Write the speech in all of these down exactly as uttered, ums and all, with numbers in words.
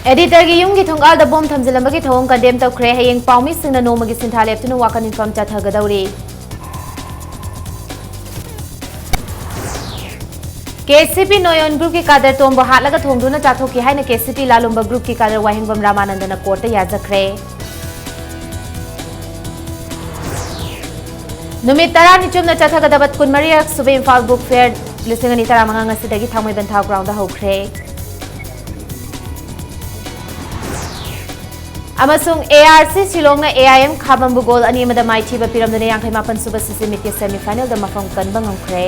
ꯑꯦꯗꯤꯇꯔꯒꯤ ꯌꯨꯝꯒꯤ ꯊꯣꯡꯒꯥꯜꯗ ꯕꯣꯝ ꯊꯝꯖꯤꯜꯂꯝꯕꯒꯤ ꯊꯧꯑꯣꯡ ꯀꯟꯗꯦꯝ ꯇꯧꯈ꯭ꯔꯦ꯫ ꯍꯌꯦꯡ ꯄꯥꯎꯃꯤꯁꯤꯡꯅ ꯅꯣꯡꯃꯒꯤ ꯁꯤꯟꯊꯥ ꯂꯦꯞꯇꯨꯅ ꯋꯥꯀꯠ ꯃꯤꯐꯝ ꯆꯠꯊꯒꯗꯧꯔꯤ꯫ ꯀꯦ ꯁꯤ ꯄꯤ ꯅꯣꯌꯣꯟ ꯒ꯭ꯔꯨꯞꯀꯤ ꯀꯥꯗꯔ ꯇꯣꯝꯕ ꯍꯥꯠꯂꯒ ꯊꯣꯡꯗꯨꯅ ꯆꯥꯊꯣꯛꯈꯤ ꯍꯥꯏꯅ ꯀꯦ ꯁꯤ ꯄꯤ ꯂꯥꯂꯣꯝꯕ ꯒ꯭ꯔꯨꯞꯀꯤ ꯀꯥꯗꯔ ꯋꯥꯍꯦꯡꯕꯝ ꯔꯥꯃꯥꯅꯟꯗꯅ ꯀꯣꯔꯠꯇ ꯌꯥꯖꯈ꯭ꯔꯦ꯫ ꯅꯨꯃꯤꯠ ꯇꯔꯥꯅꯤ ꯆꯨꯞꯅ ꯆꯠꯊꯒꯗꯕ ꯀꯨꯟꯃꯔꯤꯔꯛ ꯁꯨꯕ ꯏꯝꯐꯥꯜ ꯕꯨꯛ ꯐꯤꯌꯔ ꯂꯤꯁꯤꯡ ꯑꯅꯤ ꯇꯔꯥꯃꯉꯥ ꯉꯁꯤꯗꯒꯤ ꯊꯥꯡꯃꯩꯕꯟꯊꯥ ꯒ꯭ꯔꯥꯎꯟꯗ ꯍꯧꯈ꯭ꯔꯦ꯫ ꯑꯃꯁꯨꯡ A R C ꯁꯤꯂꯣꯡꯅ A I M ꯈꯥꯕꯝꯕꯨ goal ꯑꯅꯤ ꯑꯃꯗ ꯃꯥꯏꯊꯤꯕ ꯄꯤꯔꯝꯗꯨꯅ ꯌꯥꯡꯈꯩ ꯃꯥꯄꯟ ꯁꯨꯕ ꯁꯤꯁꯤ ꯃꯤꯠꯀꯤ ꯁꯦꯃꯤꯐꯥꯏꯅꯦꯜꯗ ꯃꯐꯝ ꯀꯟꯕ ꯉꯝꯈ꯭ꯔꯦ꯫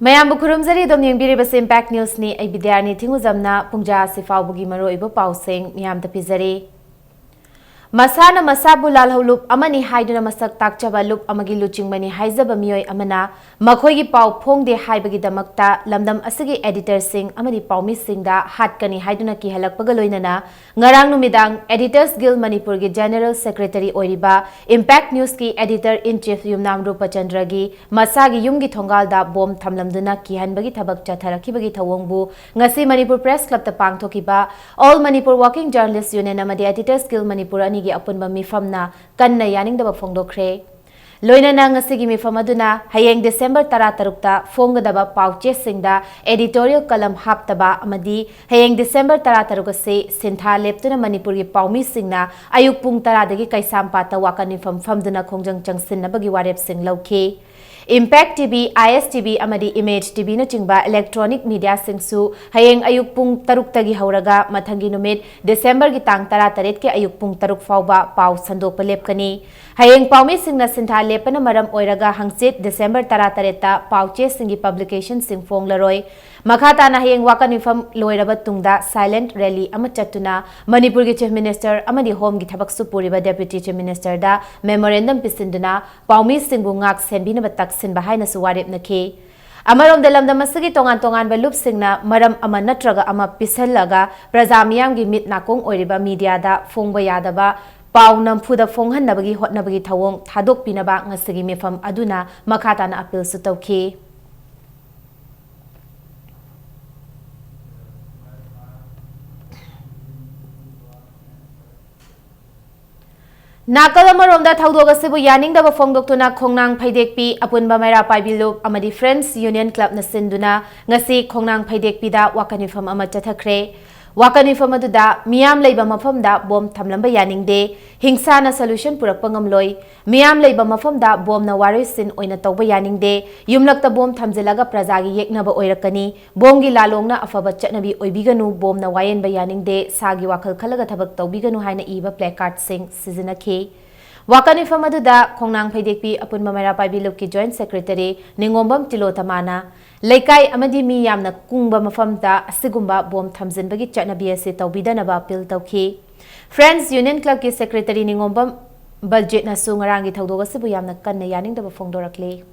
ꯃꯌꯥꯝꯕꯨ ꯈꯨꯔꯨꯝꯖꯔꯤ꯫ ꯑꯗꯨꯝ ꯌꯦꯡꯕꯤꯔꯤꯕꯁꯤ ꯏꯝꯄꯦꯛ ꯅ꯭ꯌꯨꯁꯅꯤ꯫ ꯑꯩ ꯕꯤꯗ꯭ꯌꯥꯔꯅꯤ ꯊꯤꯡꯉꯨꯖꯝꯅ ꯄꯨꯡꯖꯥ ꯑꯁꯤ ꯐꯥꯎꯕꯒꯤ ꯃꯔꯨꯑꯣꯏꯕ ꯄꯥꯎꯁꯤꯡ ꯃꯤꯌꯥꯝꯗ ꯄꯤꯖꯔꯤ꯫ ꯃꯁꯥꯅ ꯃꯁꯥꯕꯨ ꯂꯥꯜꯍꯧ ꯂꯨꯞ ꯑꯃꯅꯤ ꯍꯥꯏꯗꯨꯅ ꯃꯁꯛ ꯇꯥꯛꯆꯕ ꯂꯨꯞ ꯑꯃꯒꯤ ꯂꯨꯆꯤꯡꯕꯅꯤ ꯍꯥꯏꯖꯕ ꯃꯤꯑꯣꯏ ꯑꯃꯅ ꯃꯈꯣꯏꯒꯤ ꯄꯥꯎ ꯐꯣꯡꯗꯦ ꯍꯥꯏꯕꯒꯤꯗꯃꯛꯇ ꯂꯝꯗꯝ ꯑꯁꯤꯒꯤ ꯑꯦꯗꯤꯇꯔꯁꯤꯡ ꯑꯃꯗꯤ ꯄꯥꯎꯃꯤꯁꯤꯡꯗ ꯍꯥꯠꯀꯅꯤ ꯍꯥꯏꯗꯨꯅ ꯀꯤꯍꯜꯂꯛꯄꯒ ꯂꯣꯏꯅꯅ ꯉꯔꯥꯡ ꯅꯨꯃꯤꯗꯥꯡ ꯑꯦꯗꯤꯇꯔꯁ ꯒꯤꯜ ꯃꯅꯤꯄꯨꯔꯒꯤ ꯖꯦꯅꯔꯦꯜ ꯁꯦꯀ꯭ꯔꯦꯇꯔꯤ ꯑꯣꯏꯔꯤꯕ ꯏꯝꯄꯦꯛ ꯅ꯭ꯌꯨꯁꯀꯤ ꯑꯦꯗꯤꯇꯔ ꯏꯟ ꯆꯤꯐ ꯌꯨꯝꯅꯥꯝ ꯔꯨꯄꯆꯟꯗ꯭ꯔꯒꯤ ꯃꯁꯥꯒꯤ ꯌꯨꯝꯒꯤ ꯊꯣꯡꯒꯥꯜꯗ ꯕꯣꯝ ꯊꯝꯂꯝꯗꯨꯅ ꯀꯤꯍꯟꯕꯒꯤ ꯊꯕꯛ ꯆꯠꯊꯔꯛꯈꯤꯕꯒꯤ ꯊꯧꯑꯣꯡꯕꯨ ꯉꯁꯤ ꯃꯅꯤꯄꯨꯔ ꯄ꯭ꯔꯦꯁ ꯀ꯭ꯂꯕꯇ ꯄꯥꯡꯊꯣꯛꯈꯤꯕ All Manipur Working Journalist Union ꯑꯃꯗꯤ Editors Guild ꯃꯅꯤꯄꯨꯔ ꯑꯅꯤꯒꯤ ꯑꯄꯨꯟꯕ ꯃꯤꯐꯝꯅ ꯀꯟꯅ ꯌꯥꯅꯤꯡꯗꯕ ꯐꯣꯡꯗꯣꯛꯈ꯭ꯔꯦ꯫ ꯂꯣꯏꯅꯅ ꯉꯁꯤꯒꯤ ꯃꯤꯐꯝ ꯑꯗꯨꯅ ꯍꯌꯦꯡ ꯗꯤꯁꯦꯝꯕꯔ ꯇꯔꯥꯇꯔꯨꯛꯇ ꯐꯣꯡꯒꯗꯕ ꯄꯥꯎꯆꯦꯁꯤꯡꯗ editorial column ꯍꯥꯞꯇꯕ ꯑꯃꯗꯤ ꯍꯌꯦꯡ ꯗꯤꯁꯦꯝꯕꯔ ꯇꯔꯥꯇꯔꯨꯛ ꯑꯁꯤ ꯁꯤꯟꯊꯥ ꯂꯦꯞꯇꯨꯅ ꯃꯅꯤꯄꯨꯔꯒꯤ ꯄꯥꯎꯃꯤꯁꯤꯡꯅ ꯑꯌꯨꯛ ꯄꯨꯡ ꯇꯔꯥꯗꯒꯤ ꯀꯩꯁꯥꯝꯄꯥꯠꯇ ꯋꯥꯀꯠ ꯃꯤꯐꯝ ꯐꯝꯗꯨꯅ ꯈꯣꯡꯖꯪ ꯆꯪꯁꯤꯟꯅꯕꯒꯤ ꯋꯥꯔꯦꯞꯁꯤꯡ ꯂꯧꯈꯤ꯫ ꯏꯝꯄꯦꯛ ꯇꯤ ꯚꯤ, ꯑꯥꯏ ꯑꯦꯁ ꯇꯤ ꯚꯤ ꯑꯃꯗꯤ ꯏꯃꯦꯖ ꯇꯤ ꯚꯤꯅꯆꯤꯡꯕ electronic mediaꯁꯤꯡꯁꯨ ꯍꯌꯦꯡ ꯑꯌꯨꯛ ꯄꯨꯡ ꯇꯔꯨꯛꯇꯒꯤ ꯍꯧꯔꯒ ꯃꯊꯪꯒꯤ ꯅꯨꯃꯤꯠ ꯗꯤꯁꯦꯝꯕꯔꯒꯤ ꯇꯥꯡ ꯇꯔꯥꯇꯔꯦꯠꯀꯤ ꯑꯌꯨꯛ ꯄꯨꯡ ꯇꯔꯨꯛ ꯐꯥꯎꯕ ꯄꯥꯎ ꯁꯟꯗꯣꯛꯄ ꯂꯦꯞꯀꯅꯤ꯫ ꯍꯌꯦꯡ ꯄꯥꯎꯃꯤꯁꯤꯡꯅ ꯁꯤꯟꯊꯥ ꯂꯦꯞꯄꯅ ꯃꯔꯝ ꯑꯣꯏꯔꯒ ꯍꯪꯆꯤꯠ ꯗꯤꯁꯦꯝꯕꯔ ꯇꯔꯥꯇꯔꯦꯠꯇ ꯄꯥꯎꯆꯦꯁꯤꯡꯒꯤ publicationꯁꯤꯡ ꯐꯣꯡꯂꯔꯣꯏ꯫ ꯃꯈꯥ ꯇꯥꯅ ꯍꯌꯦꯡ ꯋꯥꯀꯠ ꯃꯤꯐꯝ ꯂꯣꯏꯔꯕ ꯇꯨꯡꯗ silent rally ꯑꯃ ꯆꯠꯇꯨꯅ ꯃꯅꯤꯄꯨꯔꯒꯤ Chief Minister ꯑꯃꯗꯤ Homeꯒꯤ ꯊꯕꯛꯁꯨ ꯄꯨꯔꯤꯕ Deputy Chief Ministerꯗ memorandum ꯄꯤꯁꯤꯟꯗꯨꯅ ꯄꯥꯎꯃꯤꯁꯤꯡꯕꯨ ꯉꯥꯛ ꯁꯦꯟꯕꯤꯅꯕ ꯇꯛꯁꯤꯟꯕ ꯍꯥꯏꯅꯁꯨ ꯋꯥꯔꯦꯞꯅꯈꯤ꯫ ꯑꯃꯔꯣꯝꯗ ꯂꯝꯗꯝ ꯑꯁꯤꯒꯤ ꯇꯣꯉꯥꯟ ꯇꯣꯉꯥꯟꯕ ꯂꯨꯞꯁꯤꯡꯅ ꯃꯔꯝ ꯑꯃ ꯅꯠꯇ꯭ꯔꯒ ꯑꯃ ꯄꯤꯁꯜꯂꯒ ꯄ꯭ꯔꯖꯥ ꯃꯤꯌꯥꯝꯒꯤ ꯃꯤꯠ ꯅꯥꯀꯣꯡ ꯑꯣꯏꯔꯤꯕ mediaꯗ ꯐꯣꯡꯕ ꯌꯥꯗꯕ ꯄꯥꯎ ꯅꯝꯐꯨꯗ ꯐꯣꯡꯍꯟꯅꯕꯒꯤ ꯍꯣꯠꯅꯕꯒꯤ ꯊꯧꯑꯣꯡ ꯊꯥꯗꯣꯛꯄꯤꯅꯕ ꯉꯁꯤꯒꯤ ꯃꯤꯐꯝ ꯑꯗꯨꯅ ꯃꯈꯥ ꯇꯥꯅ appealꯁꯨ ꯇꯧꯈꯤ꯫ ꯅꯥꯀꯜ ꯑꯃꯔꯣꯝꯗ, ꯊꯧꯗꯣꯛ ꯑꯁꯤꯕꯨ ꯌꯥꯅꯤꯡꯗꯕ ꯐꯣꯡꯗꯣꯛꯇꯨꯅ ꯈꯣꯡꯅꯥꯡ ꯐꯩꯗꯦꯛꯄꯤ ꯑꯄꯨꯟꯕ ꯃꯩꯔꯥ ꯄꯥꯏꯕꯤ ꯂꯨꯞ ꯑꯃꯗꯤ ꯐ꯭ꯔꯦꯟꯁ ꯌꯨꯅꯤꯌꯟ ꯀ꯭ꯂꯕꯅ ꯁꯤꯟꯗꯨꯅ ꯉꯁꯤ ꯈꯣꯡꯅꯥꯡ ꯐꯩꯗꯦꯛꯄꯤꯗ ꯋꯥꯀꯠ ꯃꯤꯐꯝ ꯑꯃ ꯆꯠꯊꯈ꯭ꯔꯦ꯫ ꯋꯥꯀꯠ ꯃꯤꯐꯝ ꯑꯗꯨꯗ ꯃꯤꯌꯥꯝ ꯂꯩꯕ ꯃꯐꯝꯗ ꯕꯣꯝ ꯊꯝꯂꯝꯕ ꯌꯥꯅꯤꯡꯗꯦ, ꯍꯤꯡꯁꯥꯅ solution ꯄꯨꯔꯛꯄ ꯉꯝꯂꯣꯏ, ꯃꯤꯌꯥꯝ ꯂꯩꯕ ꯃꯐꯝꯗ ꯕꯣꯝꯅ ꯋꯥꯔꯣꯏꯁꯤꯟ ꯑꯣꯏꯅ ꯇꯧꯕ ꯌꯥꯅꯤꯡꯗꯦ, ꯌꯨꯝꯂꯛꯇ ꯕꯣꯝ ꯊꯝꯖꯤꯜꯂꯒ ꯄ꯭ꯔꯖꯥꯒꯤ ꯌꯦꯛꯅꯕ ꯑꯣꯏꯔꯛꯀꯅꯤ, ꯕꯣꯝꯒꯤ ꯂꯥꯂꯣꯡꯅ ꯑꯐꯕ ꯆꯠꯅꯕꯤ ꯑꯣꯏꯕꯤꯒꯅꯨ, ꯕꯣꯝꯅ ꯋꯥꯌꯦꯟꯕ ꯌꯥꯅꯤꯡꯗꯦ, ꯁꯥꯒꯤ ꯋꯥꯈꯜ ꯈꯜꯂꯒ ꯊꯕꯛ ꯇꯧꯕꯤꯒꯅꯨ ꯍꯥꯏꯅ ꯏꯕ placardꯁꯤꯡ ꯁꯤꯖꯤꯟꯅꯈꯤ꯫ ꯋꯥꯀꯠ ꯃꯤꯐꯝ ꯑꯗꯨꯗ ꯈꯣꯡꯅꯥꯡ ꯐꯩꯗꯦꯛꯄꯤ ꯑꯄꯨꯟꯕ ꯃꯩꯔꯥ ꯄꯥꯏꯕꯤ ꯂꯨꯞꯀꯤ joint secretary ꯅꯤꯉꯣꯝꯕꯝ ꯇꯤꯂꯣꯇꯃꯥꯅ ꯂꯩꯀꯥꯏ ꯑꯃꯗꯤ ꯃꯤ ꯌꯥꯝꯅ ꯀꯨꯡꯕ ꯃꯐꯝꯗ ꯑꯁꯤꯒꯨꯝꯕ ꯕꯣꯝ ꯊꯝꯖꯤꯟꯕꯒꯤ ꯆꯠꯅꯕꯤ ꯑꯁꯤ ꯇꯧꯕꯤꯗꯅꯕ appeal ꯇꯧꯈꯤ꯫ ꯐ꯭ꯔꯦꯟꯁ ꯌꯨꯅꯤꯌꯟ ꯀ꯭ꯂꯕꯀꯤ secretary ꯅꯤꯉꯣꯝꯕꯝ ꯕꯜꯖꯤꯠꯅꯁꯨ ꯉꯔꯥꯡꯒꯤ ꯊꯧꯗꯣꯛ ꯑꯁꯤꯕꯨ ꯌꯥꯝꯅ ꯀꯟꯅ ꯌꯥꯅꯤꯡꯗꯕ ꯐꯣꯡꯗꯣꯔꯛꯂꯤ꯫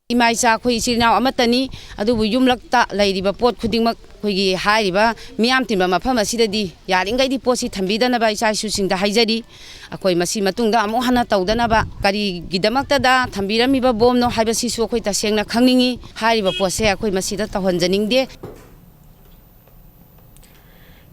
ꯏꯃꯥ ꯏꯆꯥ ꯑꯩꯈꯣꯏ ꯏꯆꯤꯜ ꯏꯅꯥꯎ ꯑꯃꯠꯇꯅꯤ, ꯑꯗꯨꯕꯨ ꯌꯨꯝꯂꯛꯇ ꯂꯩꯔꯤꯕ ꯄꯣꯠ ꯈꯨꯗꯤꯡꯃꯛ ꯑꯩꯈꯣꯏꯒꯤ ꯍꯥꯏꯔꯤꯕ ꯃꯤꯌꯥꯝ ꯇꯤꯟꯕ ꯃꯐꯝ ꯑꯁꯤꯗꯗꯤ ꯌꯥꯔꯤꯈꯩꯗꯤ ꯄꯣꯠꯁꯤ ꯊꯝꯕꯤꯗꯅꯕ ꯏꯆꯥ ꯏꯁꯨꯁꯤꯡꯗ ꯍꯥꯏꯖꯔꯤ꯫ ꯑꯩꯈꯣꯏ ꯃꯁꯤ ꯃꯇꯨꯡꯗ ꯑꯃꯨꯛ ꯍꯟꯅ ꯇꯧꯗꯅꯕ, ꯀꯔꯤꯒꯤꯗꯃꯛꯇꯗ ꯊꯝꯕꯤꯔꯝꯃꯤꯕ ꯕꯣꯝꯅꯣ ꯍꯥꯏꯕꯁꯤꯁꯨ ꯑꯩꯈꯣꯏ ꯇꯁꯦꯡꯅ ꯈꯪꯅꯤꯡꯏ꯫ ꯍꯥꯏꯔꯤꯕ ꯄꯣꯠꯁꯦ ꯑꯩꯈꯣꯏ ꯃꯁꯤꯗ ꯇꯧꯍꯟꯖꯅꯤꯡꯗꯦ꯫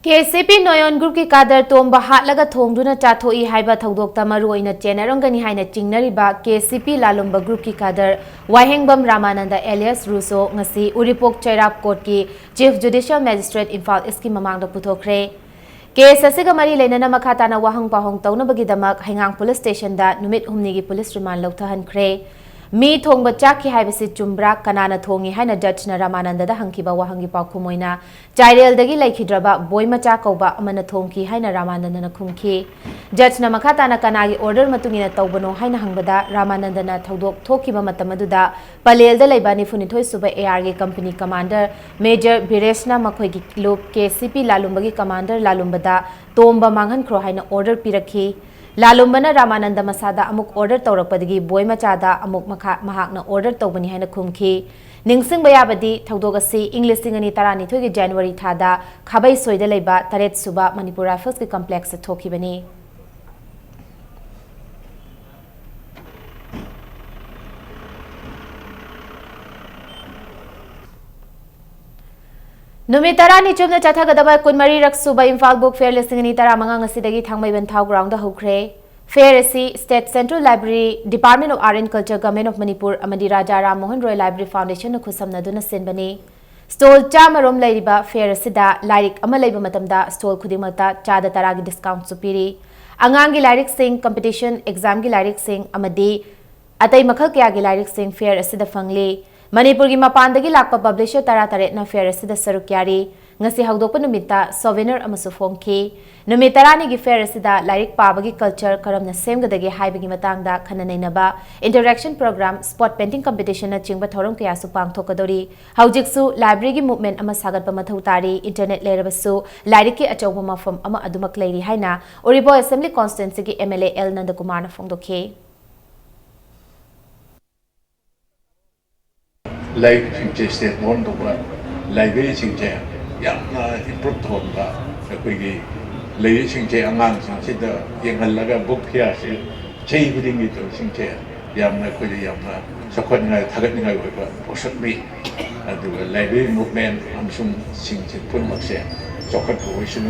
ꯀꯦ ꯁꯤ ꯄꯤ ꯅꯣꯌꯣꯟ ꯒ꯭ꯔꯨꯞꯀꯤ ꯀꯥꯗꯔ ꯇꯣꯝꯕ ꯍꯥꯠꯂꯒ ꯊꯣꯡꯗꯨꯅ ꯆꯥꯊꯣꯛꯏ ꯍꯥꯏꯕ ꯊꯧꯗꯣꯛꯇ ꯃꯔꯨ ꯑꯣꯏꯅ ꯆꯦꯟꯅꯔꯝꯒꯅꯤ ꯍꯥꯏꯅ ꯆꯤꯡꯅꯔꯤꯕ ꯀꯦ ꯁꯤ ꯄꯤ ꯂꯥꯂꯨꯝꯕ ꯒ꯭ꯔꯨꯞꯀꯤ ꯀꯥꯗꯔ ꯋꯥꯍꯦꯡꯕꯝ ꯔꯥꯃꯥꯅꯟꯗ alias ꯔꯨꯁꯣ ꯉꯁꯤ ꯎꯔꯤꯄꯣꯛ ꯆꯩꯔꯥꯞ ꯀꯣꯔꯠꯀꯤ Chief Judicial Magistrate ꯏꯝꯐꯥꯜ ꯏꯁꯀꯤ ꯃꯃꯥꯡꯗ ꯄꯨꯊꯣꯛꯈ꯭ꯔꯦ꯫ ꯀꯦꯁ ꯑꯁꯤꯒ ꯃꯔꯤ ꯂꯩꯅꯅ ꯃꯈꯥ ꯇꯥꯅ ꯋꯥꯍꯪ ꯄꯥꯎꯍꯪ ꯇꯧꯅꯕꯒꯤꯗꯃꯛ ꯍꯩꯉꯥꯡ ꯄꯨꯂꯤꯁ ꯁ꯭ꯇꯦꯁꯟꯗ ꯅꯨꯃꯤꯠ ꯍꯨꯝꯅꯤꯒꯤ ꯄꯨꯂꯤꯁ ꯔꯤꯃꯥꯟ ꯂꯧꯊꯍꯟꯈ꯭ꯔꯦ꯫ ꯃꯤ ꯊꯣꯡꯕ ꯆꯥꯛꯈꯤ ꯍꯥꯏꯕꯁꯤ ꯆꯨꯝꯕ꯭ꯔꯥ, ꯀꯅꯥꯅ ꯊꯣꯡꯉꯤ ꯍꯥꯏꯅ ꯖꯖꯅ ꯔꯥꯃꯥꯅꯟꯗꯗ ꯍꯪꯈꯤꯕ ꯋꯥꯍꯪꯒꯤ ꯄꯥꯎꯈꯨꯝ ꯑꯣꯏꯅ ꯆꯥꯏꯔꯦꯜꯗꯒꯤ ꯂꯩꯈꯤꯗ꯭ꯔꯕ ꯕꯣꯏꯃꯆꯥ ꯀꯧꯕ ꯑꯃꯅ ꯊꯣꯡꯈꯤ ꯍꯥꯏꯅ ꯔꯥꯃꯥꯅꯟꯗꯅ ꯈꯨꯝꯈꯤ꯫ ꯖꯖꯅ ꯃꯈꯥ ꯇꯥꯅ ꯀꯅꯥꯒꯤ order ꯃꯇꯨꯡ ꯏꯟꯅ ꯇꯧꯕꯅꯣ ꯍꯥꯏꯅ ꯍꯪꯕꯗ ꯔꯥꯃꯥꯅꯟꯗꯅ ꯊꯧꯗꯣꯛ ꯊꯣꯛꯈꯤꯕ ꯃꯇꯝ ꯑꯗꯨꯗ ꯄꯂꯦꯜꯗ ꯂꯩꯕ ꯅꯤꯐꯨꯅꯤꯊꯣꯏ ꯁꯨꯕ ꯑꯦ ꯑꯥꯔꯒꯤ company commander Major ꯕꯤꯔꯦꯁꯅ ꯃꯈꯣꯏꯒꯤ ꯂꯨꯞ ꯀꯦ ꯁꯤ ꯄꯤ ꯂꯥꯂꯨꯝꯕꯒꯤ commander ꯂꯥꯂꯨꯝꯕꯗ ꯇꯣꯝꯕ ꯃꯥꯡꯍꯟꯈ꯭ꯔꯣ ꯍꯥꯏꯅ order ꯄꯤꯔꯛꯈꯤ꯫ ꯂꯥꯂꯨꯝꯕꯅ ꯔꯥꯃꯥꯅꯟꯗ ꯃꯁꯥꯗ ꯑꯃꯨꯛ order ꯇꯧꯔꯛꯄꯗꯒꯤ ꯕꯣꯏꯃꯆꯥꯗ ꯑꯃꯨꯛ ꯃꯈꯥ ꯃꯍꯥꯛꯅ order ꯇꯧꯕꯅꯤ ꯍꯥꯏꯅ ꯈꯨꯝꯈꯤ꯫ ꯅꯤꯡꯁꯤꯡꯕ ꯌꯥꯕꯗꯤ, ꯊꯧꯗꯣꯛ ꯑꯁꯤ ꯏꯪ ꯂꯤꯁꯤꯡ ꯑꯅꯤ ꯇꯔꯥꯅꯤꯊꯣꯏꯒꯤ January ꯊꯥꯗ ꯈꯥꯕꯩꯁꯣꯏꯗ ꯂꯩꯕ ꯇꯔꯦꯠ ꯁꯨꯕ ꯃꯅꯤꯄꯨꯔ ꯔꯥꯏꯐꯜꯁꯀꯤ complexꯇ ꯊꯣꯛꯈꯤꯕꯅꯤ꯫ ꯅꯨꯃꯤꯠ ꯇꯔꯥꯅꯤ ꯆꯨꯞꯅ ꯆꯠꯊꯒꯗꯕ ꯀꯨꯟꯃꯔꯤꯔꯛ ꯁꯨꯕ ꯏꯝꯐꯥꯜ ꯕꯨꯛ ꯐꯦꯌꯔ ꯂꯤꯁꯤꯡ ꯑꯅꯤ ꯇꯔꯥꯃꯉꯥ ꯉꯁꯤꯗꯒꯤ ꯊꯥꯡꯃꯩꯕꯟ ꯊꯥꯎ ꯒ꯭ꯔꯥꯎꯟꯗ ꯍꯧꯈ꯭ꯔꯦ꯫ ꯐꯦꯌꯔ ꯑꯁꯤ State Central Library, Department of Art and Culture, Government of Manipur ꯑꯃꯗꯤ ꯔꯥꯖꯥ ꯔꯥꯝ ꯃꯣꯍꯟ ꯔꯣꯏ ꯂꯥꯏꯕ꯭ꯔꯦꯔꯤ ꯐꯥꯎꯟꯗꯦꯁꯟꯅ ꯈꯨꯠꯁꯝꯅꯗꯨꯅ ꯁꯤꯟꯕꯅꯤ꯫ ꯁ꯭ꯇꯣꯜ ꯆꯥꯝꯃ ꯔꯣꯝ ꯂꯩꯔꯤꯕ ꯐꯦꯌꯔ ꯑꯁꯤꯗ ꯂꯥꯏꯔꯤꯛ ꯑꯃ ꯂꯩꯕ ꯃꯇꯝꯗ ꯁ꯭ꯇꯣꯜ ꯈꯨꯗꯤꯡꯃꯛꯇ ꯆꯥꯗ ꯇꯔꯥꯒꯤ ꯗꯤꯁꯀꯥꯎꯟꯠꯁꯨ ꯄꯤꯔꯤ꯫ ꯑꯉꯥꯡꯒꯤ ꯂꯥꯏꯔꯤꯛꯁꯤꯡ, ꯀꯝꯄꯤꯇꯤꯁꯟ ꯑꯦꯛꯖꯥꯝꯒꯤ ꯂꯥꯏꯔꯤꯛꯁꯤꯡ ꯑꯃꯗꯤ ꯑꯇꯩ ꯃꯈꯜ ꯀꯌꯥꯒꯤ ꯂꯥꯏꯔꯤꯛꯁꯤꯡ ꯐꯦꯌꯔ ꯑꯁꯤꯗ ꯐꯪꯂꯤ꯫ ꯃꯅꯤꯄꯨꯔꯒꯤ ꯃꯄꯥꯟꯗꯒꯤ ꯂꯥꯛꯄ ꯄꯕ꯭ꯂꯤꯁꯔ ꯇꯔꯥꯇꯔꯦꯠꯅ ꯐꯦꯌꯔ ꯑꯁꯤꯗ ꯁꯔꯨꯛ ꯌꯥꯔꯤ꯫ ꯉꯁꯤ ꯍꯧꯗꯣꯛꯄ ꯅꯨꯃꯤꯠꯇ ꯁꯣꯚꯦꯅꯔ ꯑꯃꯁꯨ ꯐꯣꯡꯈꯤ꯫ ꯅꯨꯃꯤꯠ ꯇꯔꯥꯅꯤꯒꯤ ꯐꯦꯌꯔ ꯑꯁꯤꯗ ꯂꯥꯏꯔꯤꯛ ꯄꯥꯕꯒꯤ ꯀꯜꯆꯔ ꯀꯔꯝꯅ ꯁꯦꯝꯒꯗꯒꯦ ꯍꯥꯏꯕꯒꯤ ꯃꯇꯥꯡꯗ ꯈꯟꯅ ꯅꯩꯅꯕ, ꯏꯟꯇꯔꯦꯛꯁꯟ ꯄ꯭ꯔꯣꯒ꯭ꯔꯥꯝ, ꯁ꯭ꯄꯣꯠ ꯄꯦꯟꯇꯤꯡ ꯀꯝꯄꯤꯇꯤꯁꯟꯅꯆꯤꯡꯕ ꯊꯧꯔꯝ ꯀꯌꯥꯁꯨ ꯄꯥꯡꯊꯣꯛꯀꯗꯧꯔꯤ꯫ ꯍꯧꯖꯤꯛꯁꯨ ꯂꯥꯏꯕ꯭ꯔꯦꯔꯤꯒꯤ ꯃꯨꯚꯃꯦꯟꯠ ꯑꯃ ꯁꯥꯒꯠꯄ ꯃꯊꯧ ꯇꯥꯔꯤ꯫ ꯏꯟꯇꯔꯅꯦꯠ ꯂꯩꯔꯕꯁꯨ ꯂꯥꯏꯔꯤꯛꯀꯤ ꯑꯆꯧꯕ ꯃꯐꯝ ꯑꯃ ꯑꯗꯨꯃꯛ ꯂꯩꯔꯤ ꯍꯥꯏꯅ ꯎꯔꯤꯄꯣꯛ ꯑꯦꯁꯦꯝꯕ꯭ꯂꯤ ꯀꯣꯟꯁꯇꯤꯇ꯭ꯋꯦꯟꯁꯤꯒꯤ MLA L ꯅꯟꯗꯀꯨꯃꯥꯔꯅ ꯐꯣꯡꯗꯣꯛꯈꯤ꯫ ꯂꯥꯏꯔꯤꯛꯁꯤꯡꯁꯦ ꯁ꯭ꯇꯦꯠ ꯕꯣꯔꯟ ꯇꯧꯕ ꯂꯥꯏꯕ꯭ꯔꯦꯔꯤꯁꯤꯡꯁꯦ ꯌꯥꯝꯅ ꯏꯝꯄ꯭ꯔꯨꯞ ꯇꯧꯍꯟꯕ, ꯑꯩꯈꯣꯏꯒꯤ ꯂꯥꯏꯔꯤꯛꯁꯤꯡꯁꯦ ꯑꯉꯥꯡꯁꯤꯡꯁꯤꯗ ꯌꯦꯡꯍꯜꯂꯒ ꯕꯨꯛ ꯐꯤꯌꯥꯔꯁꯤ ꯆꯍꯤ ꯈꯨꯗꯤꯡꯒꯤ ꯇꯧꯔꯤꯁꯤꯡꯁꯦ ꯌꯥꯝꯅ ꯑꯩꯈꯣꯏꯗ ꯌꯥꯝꯅ ꯆꯥꯎꯈꯠꯅꯤꯡꯉꯥꯏ, ꯊꯥꯒꯠꯅꯤꯡꯉꯥꯏ ꯑꯣꯏꯕ ꯄꯣꯠꯁꯛꯅꯤ꯫ ꯑꯗꯨꯒ ꯂꯥꯏꯕ꯭ꯔꯦꯔꯤ ꯃꯨꯚꯃꯦꯟꯠ ꯑꯃꯁꯨꯡ ꯁꯤꯡꯁꯦ ꯄꯨꯝꯅꯃꯛꯁꯦ ꯆꯥꯎꯈꯠꯄ ꯑꯣꯏꯁꯅꯨ꯫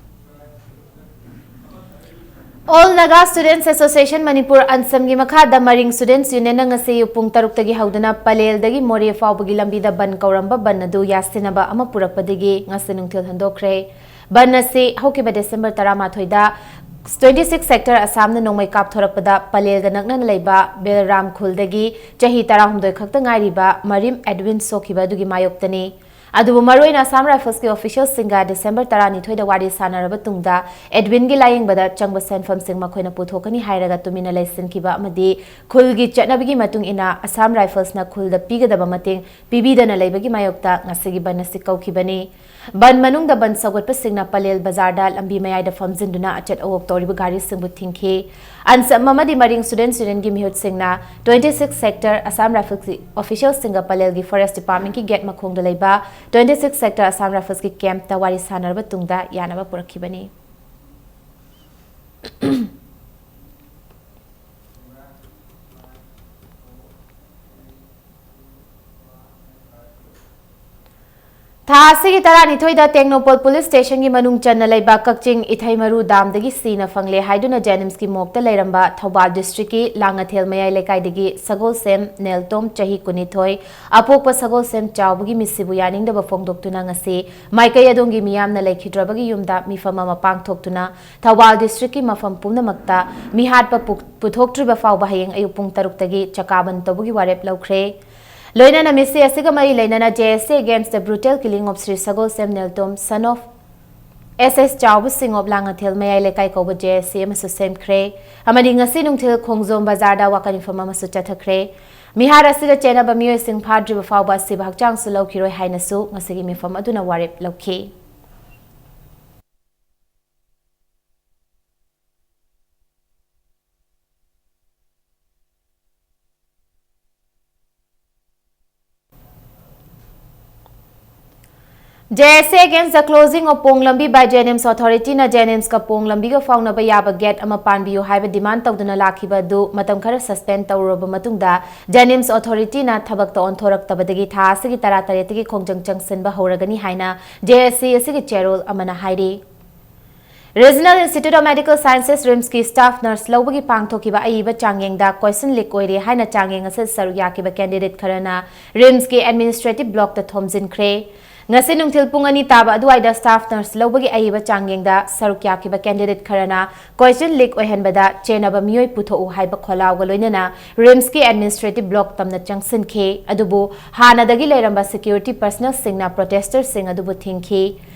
All Naga Students Association Manipur, ꯑꯟꯁꯝꯒꯤ ꯃꯈꯥꯗ ꯃꯔꯤꯡ Students Unionꯅ ꯉꯁꯤ ꯑꯌꯨꯛ ꯄꯨꯡ ꯇꯔꯨꯛꯇꯒꯤ ꯍꯧꯗꯨꯅ ꯄꯂꯦꯜꯗꯒꯤ ꯃꯣꯔꯦ ꯐꯥꯎꯕꯒꯤ ꯂꯝꯕꯤꯗ ꯕꯟ ꯀꯧꯔꯝꯕ ꯕꯟ ꯑꯗꯨ ꯌꯥꯁꯤꯟꯅꯕ ꯑꯃ ꯄꯨꯔꯛꯄꯗꯒꯤ ꯉꯁꯤ ꯅꯨꯡꯊꯤꯜ ꯍꯟꯗꯣꯛꯈ꯭ꯔꯦ꯫ ꯕꯟ ꯑꯁꯤ ꯍꯧꯈꯤꯕ ꯗꯤꯁꯦꯝꯕꯔ ꯇꯔꯥꯃꯥꯊꯣꯏꯗ twenty six Sector ꯑꯁꯥꯝꯅ ꯅꯣꯡꯃꯩ ꯀꯥꯞꯊꯣꯔꯛꯄꯗ ꯄꯂꯦꯜꯒ ꯅꯛꯅꯅ ꯂꯩꯕ ꯕꯦꯜꯔꯥꯝ ꯈꯨꯜꯗꯒꯤ ꯆꯍꯤ ꯇꯔꯥꯍꯨꯝꯗꯣꯏ ꯈꯛꯇ ꯉꯥꯏꯔꯤꯕ ꯃꯔꯤꯝ ꯑꯦꯗꯋꯤꯟ ꯁꯣꯛꯈꯤꯕ ꯑꯗꯨꯒꯤ ꯃꯥꯌꯣꯛꯇꯅꯤ꯫ ꯑꯗꯨꯕꯨ ꯃꯔꯨꯑꯣꯏꯅ ꯑꯁꯥꯝ ꯔꯥꯏꯐꯜꯁꯀꯤ ꯑꯣꯐꯤꯁꯤꯌꯦꯜꯁꯤꯡꯒ ꯗꯤꯁꯦꯝꯕꯔ ꯇꯔꯥꯅꯤꯊꯣꯏꯗ ꯋꯥꯔꯤ ꯁꯥꯟꯅꯔꯕ ꯇꯨꯡꯗ ꯑꯦꯗꯋꯤꯟꯒꯤ ꯂꯥꯌꯦꯡꯕꯗ ꯆꯪꯕ ꯁꯦꯟꯐꯝꯁꯤꯡ ꯃꯈꯣꯏꯅ ꯄꯨꯊꯣꯛꯀꯅꯤ ꯍꯥꯏꯔꯒ ꯇꯨꯃꯤꯟꯅ ꯂꯩꯁꯤꯟꯈꯤꯕ ꯑꯃꯗꯤ ꯈꯨꯜꯒꯤ ꯆꯠꯅꯕꯤꯒꯤ ꯃꯇꯨꯡ ꯏꯟꯅ ꯑꯁꯥꯝ ꯔꯥꯏꯐꯜꯁꯅ ꯈꯨꯜꯗ ꯄꯤꯒꯗꯕ ꯃꯇꯦꯡ ꯄꯤꯕꯤꯗꯅ ꯂꯩꯕꯒꯤ ꯃꯥꯌꯣꯛꯇ ꯉꯁꯤꯒꯤ ꯕꯟ ꯑꯁꯤ ꯀꯧꯈꯤꯕꯅꯤ꯫ ꯕꯟ ꯃꯅꯨꯡꯗ ꯕꯟ ꯁꯧꯒꯠꯄꯁꯤꯡꯅ ꯄꯂꯦꯜ ꯕꯖꯥꯔꯗ ꯂꯝꯕꯤ ꯃꯌꯥꯏꯗ ꯐꯝꯖꯤꯟꯗꯨꯅ ꯑꯆꯠ ꯑꯋꯣꯛ ꯇꯧꯔꯤꯕ ꯒꯥꯔꯤꯁꯤꯡꯕꯨ ꯊꯤꯡꯈꯤ꯫ ꯑꯟꯁꯝ ꯑꯃꯗꯤ ꯃꯔꯤꯡ Students Unionꯒꯤ ꯃꯤꯍꯨꯠꯁꯤꯡꯅ twenty six Sector ꯑꯁꯥꯝ ꯔꯥꯏꯐꯜꯁꯀꯤ ꯑꯣꯐꯤꯁꯤꯌꯦꯜꯁꯤꯡꯒ ꯄꯂꯦꯜꯒꯤ Forest Departmentꯀꯤ ꯒꯦꯠ ꯃꯈꯣꯡꯗ ꯂꯩꯕ twenty six Sector ꯑꯁꯥꯝ ꯔꯥꯏꯐꯜꯁꯀꯤ ꯀꯦꯝꯞꯇ ꯋꯥꯔꯤ ꯁꯥꯟꯅꯔꯕ ꯇꯨꯡꯗ ꯌꯥꯅꯕ ꯄꯨꯔꯛꯈꯤꯕꯅꯤ꯫ ꯊꯥ ꯑꯁꯤꯒꯤ ꯇꯔꯥꯅꯤꯊꯣꯏꯗ ꯇꯦꯡꯅꯧꯄꯜ ꯄꯨꯂꯤꯁ ꯁ꯭ꯇꯦꯁꯟꯒꯤ ꯃꯅꯨꯡ ꯆꯟꯅ ꯂꯩꯕ ꯀꯛꯆꯤꯡ ꯏꯊꯩꯃꯔꯨ ꯗꯥꯝꯗꯒꯤ ꯁꯤꯅ ꯐꯪꯂꯦ ꯍꯥꯏꯗꯨꯅ ꯖꯦꯅꯤꯝꯁꯀꯤ ꯃꯣꯛꯇ ꯂꯩꯔꯝꯕ ꯊꯧꯕꯥꯜ ꯗꯤꯁꯇ꯭ꯔꯤꯛꯀꯤ ꯂꯥꯡꯉꯊꯦꯜ ꯃꯌꯥꯏ ꯂꯩꯀꯥꯏꯗꯒꯤ ꯁꯒꯣꯜꯁꯦꯝ ꯅꯦꯜꯇꯣꯝ, ꯆꯍꯤ ꯀꯨꯟꯅꯤꯊꯣꯏ, ꯑꯄꯣꯛꯄ ꯁꯒꯣꯜꯁꯦꯝ ꯆꯥꯎꯕꯒꯤ ꯃꯤꯠꯁꯤꯕꯨ ꯌꯥꯅꯤꯡꯗꯕ ꯐꯣꯡꯗꯣꯛꯇꯨꯅ ꯉꯁꯤ ꯃꯥꯏꯀꯩ ꯑꯗꯣꯝꯒꯤ ꯃꯤꯌꯥꯝꯅ ꯂꯩꯈꯤꯗ꯭ꯔꯕꯒꯤ ꯌꯨꯝꯗ ꯃꯤꯐꯝ ꯑꯃ ꯄꯥꯡꯊꯣꯛꯇꯨꯅ ꯊꯧꯕꯥꯜ ꯗꯤꯁꯇ꯭ꯔꯤꯛꯀꯤ ꯃꯐꯝ ꯄꯨꯝꯅꯃꯛꯇ ꯃꯤꯍꯥꯠꯄ ꯄꯨ-, ꯄꯨꯊꯣꯛꯇ꯭ꯔꯤꯕ ꯐꯥꯎꯕ ꯍꯌꯦꯡ ꯑꯌꯨꯛ ꯄꯨꯡ ꯇꯔꯨꯛꯇꯒꯤ ꯆꯀꯥꯕꯟ ꯇꯧꯕꯒꯤ ꯋꯥꯔꯦꯞ ꯂꯧꯈ꯭ꯔꯦ꯫ ꯂꯣꯏꯅꯅ ꯃꯤꯠꯁꯤ ꯑꯁꯤꯒ ꯃꯔꯤ ꯂꯩꯅꯅ J S A against the brutal killing of Sri Sagolsem Neltom, son of S S ꯆꯥꯎꯕ ꯁꯤꯡ ꯑꯣꯞ ꯂꯥꯡꯉꯊꯦꯜ ꯃꯌꯥꯏ ꯂꯩꯀꯥꯏ ꯀꯧꯕ J S A ꯑꯃꯁꯨ ꯁꯦꯝꯈ꯭ꯔꯦ꯫ ꯑꯃꯗꯤ ꯉꯁꯤ ꯅꯨꯡꯊꯤꯜ ꯈꯣꯡꯖꯣꯝ ꯕꯖꯥꯔꯗ ꯋꯥꯀꯠ ꯃꯤꯐꯝ ꯑꯃꯁꯨ ꯆꯠꯊꯈ꯭ꯔꯦ꯫ ꯃꯤꯍꯥꯠ ꯑꯁꯤꯗ ꯆꯦꯟꯅꯕ ꯃꯤꯑꯣꯏꯁꯤꯡ ꯐꯥꯗ꯭ꯔꯤꯕ ꯐꯥꯎꯕ ꯑꯁꯤꯕ ꯍꯛꯆꯥꯡꯁꯨ ꯂꯧꯈꯤꯔꯣꯏ ꯍꯥꯏꯅꯁꯨ ꯉꯁꯤꯒꯤ ꯃꯤꯐꯝ ꯑꯗꯨꯅ ꯋꯥꯔꯦꯞ ꯂꯧꯈꯤ꯫ J S A against the closing of ꯄꯣꯡ ꯂꯝꯕꯤ by JNIMS authority ꯅ JNIMS ꯀ ꯄꯣꯡ ꯂꯝꯕꯤꯒ ꯐꯥꯎꯅꯕ ꯌꯥꯕ ꯒꯦꯠ ꯑꯃ ꯄꯥꯟꯕꯤꯌꯨ ꯍꯥꯏꯕ ꯗꯤꯃꯥꯟ ꯇꯧꯗꯨꯅ ꯂꯥꯛꯈꯤꯕ ꯑꯗꯨ ꯃꯇꯝ ꯈꯔ ꯁꯁꯄꯦꯟ ꯇꯧꯔꯨꯔꯕ ꯃꯇꯨꯡꯗ, JNIMS authority ꯅ ꯊꯕꯛꯇ ꯑꯣꯟꯊꯣꯔꯛꯇꯕꯗꯒꯤ ꯊꯥ ꯑꯁꯤꯒꯤ ꯇꯔꯥꯇꯔꯦꯠꯇꯒꯤ ꯈꯣꯡꯖꯪ ꯆꯪꯁꯤꯟꯕ ꯍꯧꯔꯒꯅꯤ ꯍꯥꯏꯅ J S A ꯑꯁꯤꯒꯤ ꯆꯦꯔꯣꯜ ꯑꯃꯅ ꯍꯥꯏꯔꯤ꯫ Regional Institute of Medical Sciences, RIMS ꯀꯤ staff nurse ꯂꯧꯕꯒꯤ ꯄꯥꯡꯊꯣꯛꯈꯤꯕ ꯑꯏꯕ ꯆꯥꯡꯌꯦꯡꯗ question leak ꯑꯣꯏꯔꯦ ꯍꯥꯏꯅ ꯆꯥꯡꯌꯦꯡ ꯑꯁꯤꯗ ꯁꯔꯨꯛ ꯌꯥꯈꯤꯕ candidate ꯈꯔꯅ RIMS ꯀꯤ administrative block ꯇ ꯊꯣꯝꯖꯤꯟꯈ꯭ꯔꯦ꯫ ꯉꯁꯤ ꯅꯨꯡꯊꯤꯜ ꯄꯨꯡ ꯑꯅꯤ ꯇꯥꯕ ꯑꯗꯨꯋꯥꯏꯗ staff nurse ꯂꯧꯕꯒꯤ ꯑꯏꯕ ꯆꯥꯡꯌꯦꯡꯗ ꯁꯔꯨꯛ ꯌꯥꯈꯤꯕ candidate ꯈꯔꯅ question leak ꯑꯣꯏꯍꯟꯕꯗ ꯆꯦꯟꯅꯕ ꯃꯤꯑꯣꯏ ꯄꯨꯊꯣꯛꯎ ꯍꯥꯏꯕ ꯈꯣꯜꯂꯥꯎꯒ ꯂꯣꯏꯅꯅ RIMS ꯀꯤ administrative block ꯇꯝꯅ ꯆꯪꯁꯤꯟꯈꯤ꯫ ꯑꯗꯨꯕꯨ ꯍꯥꯟꯅꯗꯒꯤ ꯂꯩꯔꯝꯕ security personnel ꯁꯤꯡꯅ protester ꯁꯤꯡ ꯑꯗꯨꯕꯨ ꯊꯤꯡꯈꯤ꯫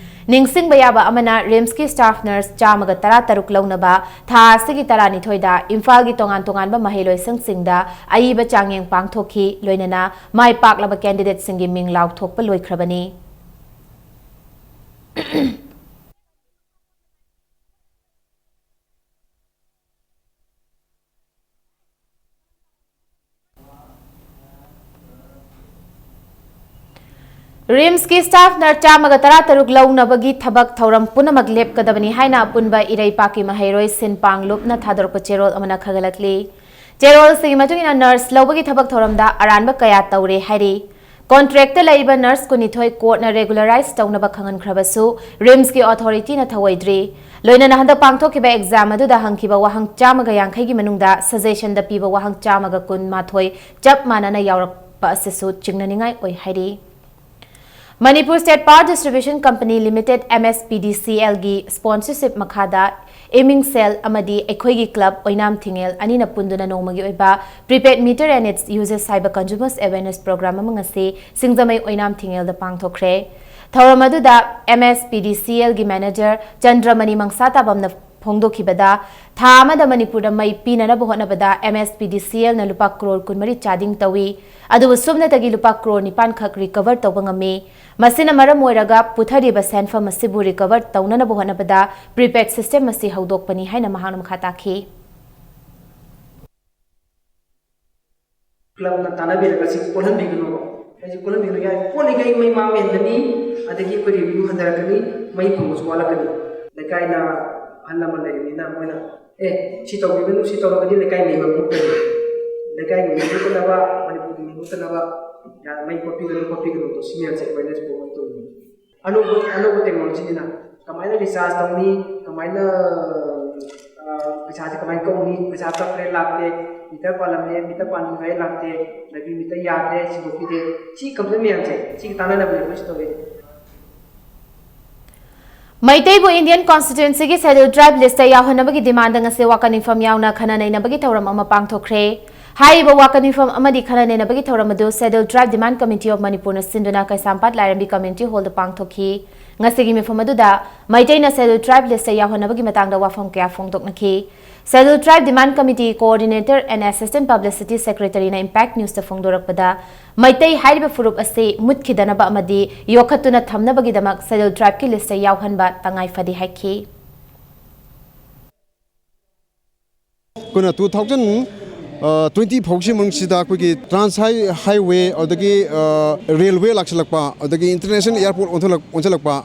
ꯅꯤꯡꯁꯤꯡꯕ ꯌꯥꯕ ꯑꯃꯅ, RIMS ꯀꯤ staff nurse ꯆꯥꯝꯃꯒ ꯇꯔꯥꯇꯔꯨꯛ ꯂꯧꯅꯕ ꯊꯥ ꯑꯁꯤꯒꯤ ꯇꯔꯥꯅꯤꯊꯣꯏꯗ ꯏꯝꯐꯥꯜꯒꯤ ꯇꯣꯉꯥꯟ ꯇꯣꯉꯥꯟꯕ ꯃꯍꯩꯂꯣꯏꯁꯪꯁꯤꯡꯗ ꯑꯏꯕ ꯆꯥꯡꯌꯦꯡ ꯄꯥꯡꯊꯣꯛꯈꯤ, ꯂꯣꯏꯅꯅ ꯃꯥꯏ ꯄꯥꯛꯂꯕ candidate ꯁꯤꯡꯒꯤ ꯃꯤꯡ ꯂꯥꯎꯊꯣꯛꯄ ꯂꯣꯏꯈ꯭ꯔꯕꯅꯤ꯫ RIMS ꯀꯤ staff nurse ꯆꯥꯝꯃꯒ ꯇꯔꯥꯇꯔꯨꯛ ꯂꯧꯅꯕꯒꯤ ꯊꯕꯛ ꯊꯧꯔꯝ ꯄꯨꯝꯅꯃꯛ ꯂꯦꯞꯀꯗꯕꯅꯤ ꯍꯥꯏꯅ ꯑꯄꯨꯟꯕ ꯏꯔꯩꯄꯥꯛꯀꯤ ꯃꯍꯩꯔꯣꯏ ꯁꯤꯟ ꯄꯥꯡꯂꯨꯞꯅ ꯊꯥꯗꯣꯔꯛꯄ ꯆꯦꯔꯣꯜ ꯑꯃꯅ ꯈꯪꯍꯜꯂꯛꯂꯤ꯫ ꯆꯦꯔꯣꯜꯁꯤꯒꯤ ꯃꯇꯨꯡ ꯏꯟꯅ, nurse ꯂꯧꯕꯒꯤ ꯊꯕꯛ ꯊꯧꯔꯝꯗ ꯑꯔꯥꯟꯕ ꯀꯌꯥ ꯇꯧꯔꯦ ꯍꯥꯏꯔꯤ꯫ ꯀꯣꯟꯇ꯭ꯔꯦꯛꯇ ꯂꯩꯔꯤꯕ ꯅꯔꯁ ꯀꯨꯟꯅꯤꯊꯣꯏ ꯀꯣꯔꯠꯅ ꯔꯦꯒꯨꯂꯔꯥꯏꯖ ꯇꯧꯅꯕ ꯈꯪꯍꯟꯈ꯭ꯔꯕꯁꯨ ꯔꯤꯝꯁꯀꯤ ꯑꯣꯊꯣꯔꯤꯇꯤꯅ ꯊꯧꯑꯣꯏꯗ꯭ꯔꯤ꯫ ꯂꯣꯏꯅꯅ ꯍꯟꯗꯛ ꯄꯥꯡꯊꯣꯛꯈꯤꯕ ꯑꯦꯛꯖꯥꯝ ꯑꯗꯨꯗ ꯍꯪꯈꯤꯕ ꯋꯥꯍꯪ ꯆꯥꯝꯃꯒ ꯌꯥꯡꯈꯩꯒꯤ ꯃꯅꯨꯡꯗ ꯁꯖꯦꯁꯟꯗ ꯄꯤꯕ ꯋꯥꯍꯪ ꯆꯥꯝꯃꯒ ꯀꯨꯟ ꯃꯥꯊꯣꯏ ꯆꯞ ꯃꯥꯟꯅꯅ ꯌꯥꯎꯔꯛꯄ ꯑꯁꯤꯁꯨ ꯆꯤꯡꯅꯅꯤꯡꯉꯥꯏ ꯑꯣꯏ ꯍꯥꯏꯔꯤ꯫ Manipur state power distribution company limited, M S P D C ꯑꯦꯜꯒꯤ ꯁ꯭ꯄꯣꯟꯁꯔꯁꯤꯞ ꯃꯈꯥꯗ ꯏꯃꯤꯡ ꯁꯦꯜ ꯑꯃꯗꯤ ꯑꯩꯈꯣꯏꯒꯤ ꯀ꯭ꯂꯕ ꯑꯣꯏꯅꯥꯝ ꯊꯤꯡꯉꯦꯜ ꯑꯅꯤꯅ ꯄꯨꯟꯗꯨꯅ ꯅꯣꯡꯃꯒꯤ ꯑꯣꯏꯕ Prepaid Meter and Its Uses ꯍꯥꯏꯕ ꯀꯟꯖꯨꯃꯔꯁ ꯑꯦꯋꯦꯔꯅꯦꯁ ꯄ꯭ꯔꯣꯒ꯭ꯔꯥꯝ ꯑꯃ ꯉꯁꯤ ꯁꯤꯡꯖꯃꯩ ꯑꯣꯏꯅꯥꯝ ꯊꯤꯡꯉꯦꯜꯗ ꯄꯥꯡꯊꯣꯛꯈ꯭ꯔꯦ꯫ ꯊꯧꯔꯝ ꯑꯗꯨꯗ M S P D C ꯑꯦꯜꯒꯤ ꯃꯦꯅꯦꯖꯔ ꯆꯟꯗ꯭ꯔꯃꯅꯤ ꯃꯪꯁꯥꯇꯥꯕꯝꯅ ꯐꯣꯡꯗꯣꯛꯈꯤꯕꯗ, ꯊꯥ ꯑꯃꯗ ꯃꯅꯤꯄꯨꯔꯗ ꯃꯩ ꯄꯤꯅꯅꯕ ꯍꯣꯠꯅꯕꯗ ꯑꯦꯝ ꯑꯦꯁ ꯄꯤ ꯗꯤ ꯁꯤ ꯑꯦꯜꯅ ꯂꯨꯄꯥ ꯀ꯭ꯔꯣꯔ ꯀꯨꯟꯃꯔꯤ ꯆꯥꯗꯤꯡ ꯇꯧꯏ꯫ ꯑꯗꯨꯕꯨ ꯁꯨꯞꯅꯇꯒꯤ ꯂꯨꯄꯥ ꯀ꯭ꯔꯣꯔ ꯅꯤꯄꯥꯟ ꯈꯛ ꯔꯤꯀꯚꯔ ꯇꯧꯕ ꯉꯝꯃꯤ꯫ ꯃꯁꯤꯅ ꯃꯔꯝ ꯑꯣꯏꯔꯒ ꯄꯨꯊꯔꯤꯕ ꯁꯦꯟꯐꯝ ꯑꯁꯤꯕꯨ ꯔꯤꯀꯚꯔ ꯇꯧꯅꯅꯕ ꯍꯣꯠꯅꯕꯗ ꯄ꯭ꯔꯤꯄꯦꯗ ꯁꯤꯁꯇꯦꯝ ꯑꯁꯤ ꯍꯧꯗꯣꯛꯄꯅꯤ ꯍꯥꯏꯅ ꯃꯍꯥꯛꯅ ꯃꯈꯥ ꯇꯥꯈꯤ꯫ ꯀ꯭ꯂꯕꯅ ꯇꯥꯟꯅꯕꯤꯔꯒ ꯁꯤ ꯀꯣꯜꯍꯟꯕꯤꯒꯅꯨ, ꯑꯩꯁꯦ ꯀꯣꯜꯍꯟꯕꯤꯒꯅꯨ ꯌꯥꯏ꯫ ꯀꯣꯜꯂꯤꯈꯩ ꯃꯩ ꯃꯥꯡꯕ ꯍꯦꯟꯒꯅꯤ, ꯑꯗꯒꯤ ꯑꯩꯈꯣꯏ ꯔꯦꯚꯤꯅ꯭ꯌꯨ ꯍꯟꯊꯔꯛꯀꯅꯤ, ꯃꯩ ꯐꯪꯕꯁꯨ ꯋꯥꯠꯂꯛꯀꯅꯤ꯫ ꯂꯩꯀꯥꯏꯅ ꯑꯍꯜ ꯂꯃꯟ ꯂꯩꯔꯤꯕꯅꯤꯅ ꯃꯣꯏꯅ, "ꯑꯦ, ꯁꯤ ꯇꯧꯕꯤꯒꯅꯨ, ꯁꯤ ꯇꯧꯔꯒꯗꯤ ꯂꯩꯀꯥꯏ ꯃꯤꯡ ꯃꯨꯠꯀꯅꯤ, ꯂꯩꯀꯥꯏꯒꯤ ꯃꯤꯡ ꯃꯨꯠꯇꯅꯕ, ꯃꯅꯤꯄꯨꯔꯒꯤ ꯃꯤꯡ ꯃꯨꯠꯇꯅꯕ ꯃꯩ ꯀꯣꯠꯄꯤꯒꯅꯨ, ꯀꯣꯠꯄꯤꯒꯅꯨ" ꯁꯤ ꯃꯌꯥꯝꯁꯦ ꯑꯦꯋꯦꯔꯅꯦꯁ ꯄ꯭ꯔꯣꯒ꯭ꯔꯥꯝ ꯇꯧꯕꯅꯤ꯫ ꯑꯅꯧꯕ, ꯑꯅꯧꯕ ꯇꯦꯛꯅꯣꯂꯣꯖꯤꯅꯤꯅ ꯀꯃꯥꯏꯅ ꯔꯤꯆꯥꯔꯖ ꯇꯧꯅꯤ, ꯀꯃꯥꯏꯅ, ꯑ, ꯄꯩꯁꯥꯁꯦ ꯀꯃꯥꯏꯅ ꯀꯧꯅꯤ, ꯄꯩꯁꯥ ꯀꯛꯈ꯭ꯔꯦ ꯂꯥꯛꯇꯦ, ꯃꯤꯇꯔ ꯄꯥꯜꯂꯝꯃꯦ, ꯃꯤꯇꯔ ꯄꯥꯟꯈ꯭ꯔꯦ ꯂꯥꯛꯇꯦ, ꯑꯗꯒꯤ ꯃꯤꯇꯔ ꯌꯥꯗ꯭ꯔꯦ ꯁꯤꯟꯗꯣꯛꯄꯤꯗꯦ, ꯁꯤ ꯀꯝꯄ꯭ꯂꯦꯟ ꯃꯌꯥꯝꯁꯦ ꯁꯤꯒꯤ ꯇꯥꯟꯅꯅꯕꯅꯦ ꯑꯩꯈꯣꯏꯁꯨ ꯇꯧꯔꯤꯁꯦ꯫ ꯃꯩꯇꯩꯕꯨ ꯏꯟꯗꯤꯌꯟ ꯀꯣꯟꯁꯇꯤꯇ꯭ꯌꯨꯑꯦꯟꯁꯤꯒꯤ ꯁꯦꯗ꯭ꯌꯨꯜ ꯇ꯭ꯔꯥꯏꯕ ꯂꯤꯁꯇ ꯌꯥꯎꯍꯟꯅꯕꯒꯤ ꯗꯤꯃꯥꯟꯗ ꯉꯁꯤ ꯋꯥꯀꯠ ꯃꯤꯐꯝ ꯌꯥꯎꯅ ꯈꯟꯅ ꯅꯩꯅꯕꯒꯤ ꯊꯧꯔꯝ ꯑꯃ ꯄꯥꯡꯊꯣꯛꯈ꯭ꯔꯦ꯫ ꯍꯥꯏꯔꯤꯕ ꯋꯥꯀꯠ ꯃꯤꯐꯝ ꯑꯃꯗꯤ ꯈꯟꯅ ꯅꯩꯅꯕꯒꯤ ꯊꯧꯔꯝ ꯑꯗꯨ schedule tribe demand committee of ꯃꯅꯤꯄꯨꯔꯅ ꯁꯤꯟꯗꯨꯅ ꯀꯩꯁꯥꯝꯄꯥꯠ ꯂꯥꯏꯔꯦꯝꯕꯤ ꯀꯝꯃ꯭ꯌꯨꯅꯤꯇꯤ ꯍꯣꯜꯗ ꯄꯥꯡꯊꯣꯛꯈꯤ꯫ ꯉꯁꯤꯒꯤ ꯃꯤꯐꯝ ꯑꯗꯨꯗ ꯃꯩꯇꯩꯅ ꯁꯦꯗ꯭ꯌꯨꯜ ꯇ꯭ꯔꯥꯏꯕ ꯂꯤꯁꯇ ꯌꯥꯎꯍꯟꯅꯕꯒꯤ ꯃꯇꯥꯡꯗ ꯋꯥꯐꯝ ꯀꯌꯥ ꯐꯣꯡꯗꯣꯛꯅꯈꯤ꯫ Schedule tribe demand committee coordinator and assistant publicity ꯁꯦꯀ꯭ꯔꯦꯇꯔꯤꯅ ꯏꯝꯄꯦꯛ ꯅ꯭ꯌꯨꯁꯇ ꯐꯣꯡꯗꯣꯔꯛꯄꯗ, ꯃꯩꯇꯩ ꯍꯥꯏꯔꯤꯕ ꯐꯨꯔꯨꯞ ꯑꯁꯤ ꯃꯨꯠꯈꯤꯗꯅꯕ ꯑꯃꯗꯤ ꯌꯣꯛꯈꯠꯇꯨꯅ ꯊꯝꯅꯕꯒꯤꯗꯃꯛ ꯁꯦꯗ꯭ꯌꯨꯜ ꯇ꯭ꯔꯥꯏꯕꯀꯤ ꯂꯤꯁꯇ ꯌꯥꯎꯍꯟꯕ ꯇꯉꯥꯏ ꯐꯗꯦ ꯍꯥꯏꯈꯤ꯫ ꯑꯩꯈꯣꯏꯅ two thousand twenty ꯐꯥꯎꯁꯤ ꯃꯅꯨꯡꯁꯤꯗ ꯑꯩꯈꯣꯏꯒꯤ ꯇ꯭ꯔꯥꯟꯁ ꯍꯥꯏ-, ꯍꯥꯏꯋꯦ, ꯑꯗꯒꯤ, ꯑ, ꯔꯦꯜꯋꯦ ꯂꯥꯛꯁꯤꯜꯂꯛꯄ, ꯑꯗꯒꯤ ꯏꯟꯇꯔꯅꯦꯁꯅꯦꯜ ꯑꯦꯌꯥꯔꯄꯣꯔꯠ ꯑꯣꯟꯊꯣꯛꯂꯛ-, ꯑꯣꯟꯁꯤꯜꯂꯛꯄ,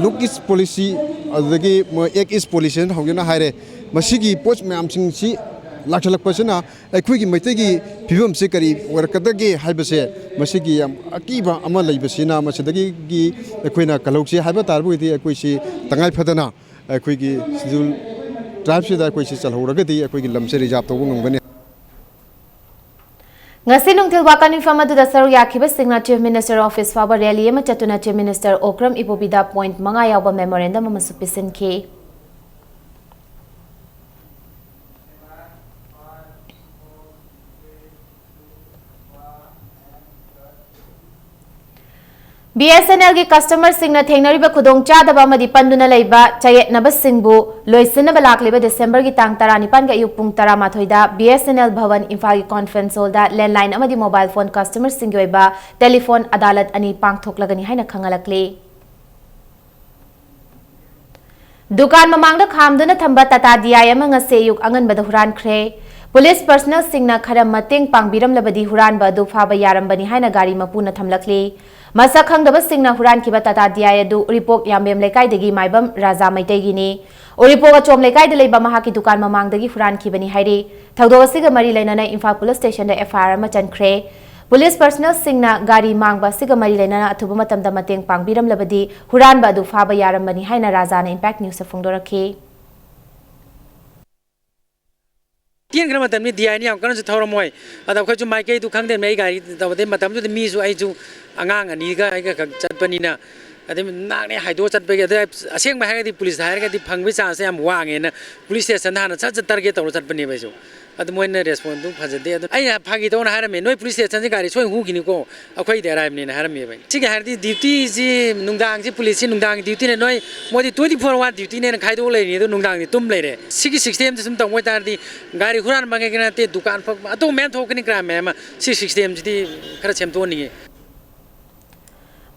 ꯂꯨꯛ ꯏꯁ ꯄꯣꯂꯤꯁꯤ, ꯑꯗꯨꯗꯒꯤ ꯃꯣꯏ ꯑꯦꯛ ꯏꯁ ꯄꯣꯂꯤꯁꯤ ꯍꯧꯖꯤꯛꯅ ꯍꯥꯏꯔꯦ꯫ ꯃꯁꯤꯒꯤ ꯄꯣꯠ ꯃꯌꯥꯝꯁꯤꯡꯁꯤ ꯂꯥꯛꯁꯤꯜꯂꯛꯄꯁꯤꯅ ꯑꯩꯈꯣꯏꯒꯤ ꯃꯩꯇꯩꯒꯤ ꯐꯤꯕꯝꯁꯤ ꯀꯔꯤ ꯑꯣꯏꯔꯛꯀꯗꯒꯦ ꯍꯥꯏꯕꯁꯦ, ꯃꯁꯤꯒꯤ ꯌꯥꯝ ꯑꯀꯤꯕ ꯑꯃ ꯂꯩꯕꯁꯤꯅ, ꯃꯁꯤꯗꯒꯤ ꯑꯩꯈꯣꯏꯅ ꯀꯜꯍꯧꯁꯤ ꯍꯥꯏꯕ ꯇꯥꯔꯕꯗꯤ ꯑꯩꯈꯣꯏꯁꯤ ꯇꯉꯥꯏ ꯐꯗꯅ ꯑꯩꯈꯣꯏꯒꯤ Scheduled Tribeꯁꯤꯗ ꯑꯩꯈꯣꯏꯁꯤ ꯆꯜꯍꯧꯔꯒꯗꯤ ꯑꯩꯈꯣꯏꯒꯤ ꯂꯝꯁꯦ reserve ꯇꯧꯕ ꯉꯝꯒꯅꯤ꯫ ꯉꯁꯤ ꯅꯨꯡꯊꯤꯜ ꯋꯥꯀꯠ ꯃꯤꯐꯝ ꯑꯗꯨꯗ ꯁꯔꯨꯛ ꯌꯥꯈꯤꯕꯁꯤꯡꯅ Chief Minister Office ꯐꯥꯎꯕ rally ꯑꯃ ꯆꯠꯇꯨꯅ Chief Minister ꯑꯣꯀ꯭ꯔꯝ ꯏꯕꯣꯕꯤꯗ point ꯃꯉꯥ ꯌꯥꯎꯕ memorandum ꯑꯃꯁꯨ ꯄꯤꯁꯤꯟꯈꯤ꯫ BSNLꯒꯤ customerꯁꯤꯡꯅ ꯊꯦꯡꯅꯔꯤꯕ ꯈꯨꯗꯣꯡꯆꯥꯗꯕ ꯑꯃꯗꯤ ꯄꯟꯗꯨꯅ ꯂꯩꯕ ꯆꯌꯦꯠꯅꯕꯁꯤꯡꯕꯨ ꯂꯣꯏꯁꯤꯟꯅꯕ ꯂꯥꯛꯂꯤꯕ Decemberꯒꯤ ꯇꯥꯡ ꯇꯔꯥꯅꯤꯄꯥꯟꯒ ꯑꯌꯨꯛ ꯄꯨꯡ ꯇꯔꯥꯃꯥꯊꯣꯏꯗ BSNL ꯚꯋꯟ ꯏꯝꯐꯥꯜꯒꯤ conference hallꯗ landline ꯑꯃꯗꯤ mobile phone customerꯁꯤꯡꯒꯤ ꯑꯣꯏꯕ telephone ꯑꯗꯥꯂꯠ ꯑꯅꯤ ꯄꯥꯡꯊꯣꯛꯂꯒꯅꯤ ꯍꯥꯏꯅ ꯈꯪꯍꯜꯂꯛꯂꯤ꯫ ꯗꯨꯀꯥꯟ ꯃꯃꯥꯡꯗ ꯈꯥꯝꯗꯨꯅ ꯊꯝꯕ ꯇꯥꯇꯥ ꯗꯤꯑꯥꯏ ꯑꯃ ꯉꯁꯤ ꯑꯌꯨꯛ ꯑꯉꯟꯕꯗ ꯍꯨꯔꯥꯟꯈ꯭ꯔꯦ꯫ ꯄꯨꯂꯤꯁ personnelꯁꯤꯡꯅ ꯈꯔ ꯃꯇꯦꯡ ꯄꯥꯡꯕꯤꯔꯝꯂꯕꯗꯤ ꯍꯨꯔꯥꯟꯕ ꯑꯗꯨ ꯐꯥꯕ ꯌꯥꯔꯝꯕꯅꯤ ꯍꯥꯏꯅ ꯒꯥꯔꯤ ꯃꯄꯨꯅ ꯊꯝꯂꯛꯂꯤ꯫ ꯃꯁꯛ ꯈꯪꯗꯕꯁꯤꯡꯅ ꯍꯨꯔꯥꯟꯈꯤꯕ ꯇꯥꯇꯥ ꯗꯤꯑꯥꯏ ꯑꯗꯨ ꯎꯔꯤꯄꯣꯛ ꯌꯥꯝꯕꯦꯝ ꯂꯩꯀꯥꯏꯗꯒꯤ ꯃꯥꯏꯕꯝ ꯔꯥꯖꯥ ꯃꯩꯇꯩꯒꯤꯅꯤ꯫ ꯎꯔꯤꯄꯣꯛ ꯑꯆꯣꯝ ꯂꯩꯀꯥꯏꯗ ꯂꯩꯕ ꯃꯍꯥꯛꯀꯤ ꯗꯨꯀꯥꯟ ꯃꯃꯥꯡꯗꯒꯤ ꯍꯨꯔꯥꯟꯈꯤꯕꯅꯤ ꯍꯥꯏꯔꯤ꯫ ꯊꯧꯗꯣꯛ ꯑꯁꯤꯒ ꯃꯔꯤ ꯂꯩꯅꯅ ꯏꯝꯐꯥꯜ ꯄꯨꯂꯤꯁ ꯁ꯭ꯇꯦꯁꯟꯗ FIR ꯑꯃ ꯆꯟꯈ꯭ꯔꯦ꯫ ꯄꯨꯂꯤꯁ personnelꯁꯤꯡꯅ ꯒꯥꯔꯤ ꯃꯥꯡꯕ ꯑꯁꯤꯒ ꯃꯔꯤ ꯂꯩꯅꯅ ꯑꯊꯨꯕ ꯃꯇꯝꯗ ꯃꯇꯦꯡ ꯄꯥꯡꯕꯤꯔꯝꯂꯕꯗꯤ ꯍꯨꯔꯥꯟꯕ ꯑꯗꯨ ꯐꯥꯕ ꯌꯥꯔꯝꯕꯅꯤ ꯍꯥꯏꯅ ꯔꯥꯖꯥꯅ Impact Newsꯇ ꯐꯣꯡꯗꯣꯔꯛꯈꯤ꯫ ꯇꯦꯟꯈ꯭ꯔ ꯃꯇꯝꯅꯤ, ꯗꯤꯑꯥꯏꯅ ꯌꯥꯝ ꯀꯟꯅꯁꯨ ꯊꯧꯔꯝꯃꯣꯏ꯫ ꯑꯗ ꯑꯩꯈꯣꯏꯁꯨ ꯃꯥꯏꯀꯩꯗꯨ ꯈꯪꯗꯦ, ꯑꯩ ꯒꯥꯔꯤ ꯇꯧꯗꯦ꯫ ꯃꯇꯝꯗꯨꯗ ꯃꯤꯁꯨ, ꯑꯩꯁꯨ ꯑꯉꯥꯡ ꯑꯅꯤꯒ ꯑꯩꯒ ꯈꯛ ꯆꯠꯄꯅꯤꯅ, ꯑꯗꯩ ꯅꯥꯛꯅꯦ ꯍꯥꯏꯗꯣꯛꯑ ꯆꯠꯄꯒꯤ, ꯑꯗꯩ ꯑꯁꯦꯡꯕ ꯍꯥꯏꯔꯒꯗꯤ ꯄꯨꯂꯤꯁꯇ ꯍꯥꯏꯔꯒꯗꯤ ꯐꯪꯕꯒꯤ chance ꯌꯥꯝ ꯋꯥꯡꯉꯦꯅ ꯄꯨꯂꯤꯁ ꯁ꯭ꯇꯦꯁꯟꯗ ꯍꯥꯟꯅ ꯁꯠ ꯁꯠ target ꯇꯧꯔ ꯆꯠꯄꯅꯦꯕ ꯑꯩꯁꯨ꯫ ꯑꯗꯨ ꯃꯣꯏꯅ responseꯗꯨ ꯐꯖꯗꯦ꯫ ꯑꯗꯨ ꯑꯩꯅ ꯐꯥꯒꯤ ꯇꯧꯅ ꯍꯥꯏꯔꯝꯃꯦ, "ꯅꯣꯏ ꯄꯨꯂꯤꯁ ꯁ꯭ꯇꯦꯁꯟꯁꯦ ꯒꯥꯔꯤ ꯁꯣꯏ ꯍꯨꯈꯤꯅꯤꯀꯣ, ꯑꯩꯈꯣꯏꯗꯤ ꯑꯔꯥꯏꯕꯅꯦꯅ" ꯍꯥꯏꯔꯝꯃꯦꯕ꯫ ꯁꯤꯒꯤ ꯍꯥꯏꯔꯗꯤ dutyꯁꯤ, ꯅꯨꯡꯗꯥꯡꯁꯤ ꯄꯨꯂꯤꯁꯁꯤ ꯅꯨꯡꯗꯥꯡꯒꯤ dutyꯅꯦ, ꯅꯣꯏ ꯃꯣꯏꯗꯤ twenty four hour dutyꯅꯦꯅ ꯈꯥꯏꯗꯣꯛꯑ ꯂꯩꯔꯤꯅꯤ, ꯑꯗꯨ ꯅꯨꯡꯗꯥꯡꯗꯤ ꯇꯨꯝ ꯂꯩꯔꯦ꯫ ꯁꯤꯒꯤ systemꯁꯦ ꯁꯨꯝ ꯇꯧꯕ ꯑꯣꯏꯇꯥꯔꯗꯤ ꯒꯥꯔꯤ ꯍꯨꯔꯥꯟꯕ ꯉꯩꯒꯤ ꯅꯠꯇꯦ, ꯗꯨꯀꯥꯟ ꯐꯛꯄ, ꯑꯇꯣꯞꯄ ꯃꯌꯥꯝ ꯊꯣꯛꯀꯅꯤ, crime ꯃꯌꯥꯝ ꯑꯃ꯫ ꯁꯤ systemꯁꯤꯗꯤ ꯈꯔ ꯁꯦꯝꯗꯣꯛꯍꯟꯅꯤꯡꯉꯤ꯫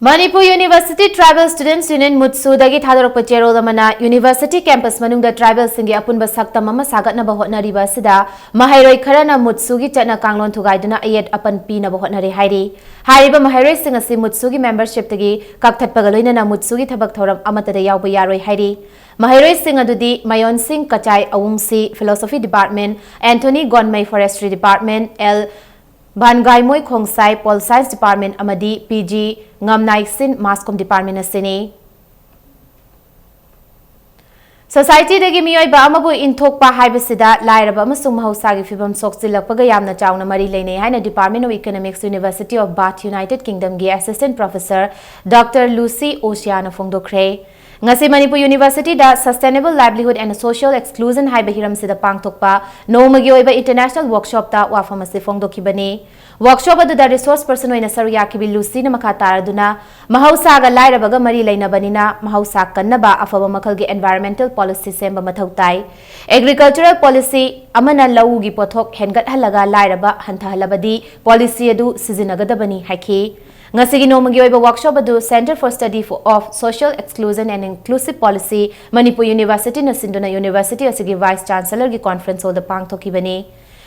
ꯃꯅꯤꯄꯨꯔ ꯌꯨꯅꯤꯚꯔꯁꯤꯇꯤ ꯇ꯭ꯔꯥꯏꯕꯦꯜ ꯁ꯭ꯇꯨꯗꯦꯟꯠꯁ ꯌꯨꯅꯤꯌꯟ, ꯃꯨꯠꯁꯨꯗꯒꯤ ꯊꯥꯗꯣꯔꯛꯄ ꯆꯦꯔꯣꯜ ꯑꯃꯅ ꯌꯨꯅꯤꯚꯔꯁꯤꯇꯤ ꯀꯦꯝꯄꯁ ꯃꯅꯨꯡꯗ ꯇ꯭ꯔꯥꯏꯕꯦꯜꯁꯤꯡꯒꯤ ꯑꯄꯨꯟꯕ ꯁꯛꯇꯝ ꯑꯃ ꯁꯥꯒꯠꯅꯕ ꯍꯣꯠꯅꯔꯤꯕ ꯑꯁꯤꯗ ꯃꯍꯩꯔꯣꯏ ꯈꯔꯅ ꯃꯨꯠꯁꯨꯒꯤ ꯆꯠꯅ ꯀꯥꯡꯂꯣꯟ ꯊꯨꯒꯥꯏꯗꯨꯅ ꯑꯌꯦꯠ ꯑꯄꯟ ꯄꯤꯅꯕ ꯍꯣꯠꯅꯔꯤ ꯍꯥꯏꯔꯤ꯫ ꯍꯥꯏꯔꯤꯕ ꯃꯍꯩꯔꯣꯏꯁꯤꯡ ꯑꯁꯤ ꯃꯨꯠꯁꯨꯒꯤ ꯃꯦꯝꯕꯔꯁꯤꯞꯇꯒꯤ ꯀꯛꯊꯠꯄꯒ ꯂꯣꯏꯅꯅ ꯃꯨꯠꯁꯨꯒꯤ ꯊꯕꯛ ꯊꯧꯔꯝ ꯑꯃꯠꯇꯗ ꯌꯥꯎꯕ ꯌꯥꯔꯣꯏ ꯍꯥꯏꯔꯤ꯫ ꯃꯍꯩꯔꯣꯏꯁꯤꯡ ꯑꯗꯨꯗꯤ ꯃꯌꯣꯟꯁꯤꯡ ꯀꯆꯥꯏ ꯑꯋꯨꯡꯁꯤ, philosophy department, Anthony Gonmei, forestry department, L Vangaimoi Khongsai, pol science department, ꯑꯃꯗꯤ ꯄꯤ ꯖꯤ ꯉꯝꯅꯥꯏꯁꯤꯟ, ꯃꯥꯁ ꯀꯣꯝ ꯗꯤꯄꯥꯔꯠꯃꯦꯟ ꯑꯁꯤꯅꯤ꯫ ꯁꯣꯁꯥꯏꯇꯤꯗꯒꯤ ꯃꯤꯑꯣꯏꯕ ꯑꯃꯕꯨ ꯏꯟꯊꯣꯛꯄ ꯍꯥꯏꯕꯁꯤꯗ ꯂꯥꯏꯔꯕ ꯑꯃꯁꯨꯡ ꯃꯍꯧꯁꯥꯒꯤ ꯐꯤꯕꯝ ꯁꯣꯛꯆꯤꯜꯂꯛꯄꯒ ꯌꯥꯝꯅ ꯆꯥꯎꯅ ꯃꯔꯤ ꯂꯩꯅꯩ ꯍꯥꯏꯅ Department of Economics, University of Bath, United Kingdom ꯒꯤ Assistant Professor Doctor Lucy Oceana ꯐꯣꯡꯗꯣꯛꯈ꯭ꯔꯦ꯫ ꯉꯁꯤ ꯃꯅꯤꯄꯨꯔ ꯌꯨꯅꯤꯚꯔꯁꯤꯇꯤꯗ Sustainable Livelihood and Social Exclusion ꯍꯥꯏꯕ ꯍꯤꯔꯝꯁꯤꯗ ꯄꯥꯡꯊꯣꯛꯄ ꯅꯣꯡꯃꯒꯤ ꯑꯣꯏꯕ international workshop ꯇ ꯋꯥꯐꯝ ꯑꯁꯤ ꯐꯣꯡꯗꯣꯛꯈꯤꯕꯅꯤ꯫ Workshop ꯑꯗꯨꯗ resource person ꯑꯣꯏꯅ ꯁꯔꯨꯛ ꯌꯥꯈꯤꯕꯤ ꯂꯨꯁꯤꯅ ꯃꯈꯥ ꯇꯥꯔꯗꯨꯅ, ꯃꯍꯧꯁꯥꯒ ꯂꯥꯏꯔꯕꯒ ꯃꯔꯤ ꯂꯩꯅꯕꯅꯤꯅ, ꯃꯍꯧꯁꯥ ꯀꯟꯅꯕ ꯑꯐꯕ ꯃꯈꯜꯒꯤ environmental policy ꯁꯦꯝꯕ ꯃꯊꯧ ꯇꯥꯏ꯫ Agricultural policy ꯑꯃꯅ ꯂꯧꯎꯒꯤ ꯄꯣꯠꯊꯣꯛ ꯍꯦꯟꯒꯠꯍꯜꯂꯒ ꯂꯥꯏꯔꯕ ꯍꯟꯊꯍꯜꯂꯕꯗꯤ policy ꯑꯗꯨ ꯁꯤꯖꯤꯟꯅꯒꯗꯕꯅꯤ ꯍꯥꯏꯈꯤ꯫ ꯉꯁꯤꯒꯤ ꯅꯣꯡꯃꯒꯤ ꯑꯣꯏꯕ workshop ꯑꯗꯨ Centre for Study of Social Exclusion and Inclusive Policy, Manipur ꯌꯨꯅꯤꯚꯔꯁꯤꯇꯤꯅ ꯁꯤꯟꯗꯨꯅ ꯌꯨꯅꯤꯚꯔꯁꯤꯇꯤ ꯑꯁꯤꯒꯤ Vice Chancellor ꯒꯤ conference hall the ꯄꯥꯡꯊꯣꯛꯈꯤꯕꯅꯤ꯫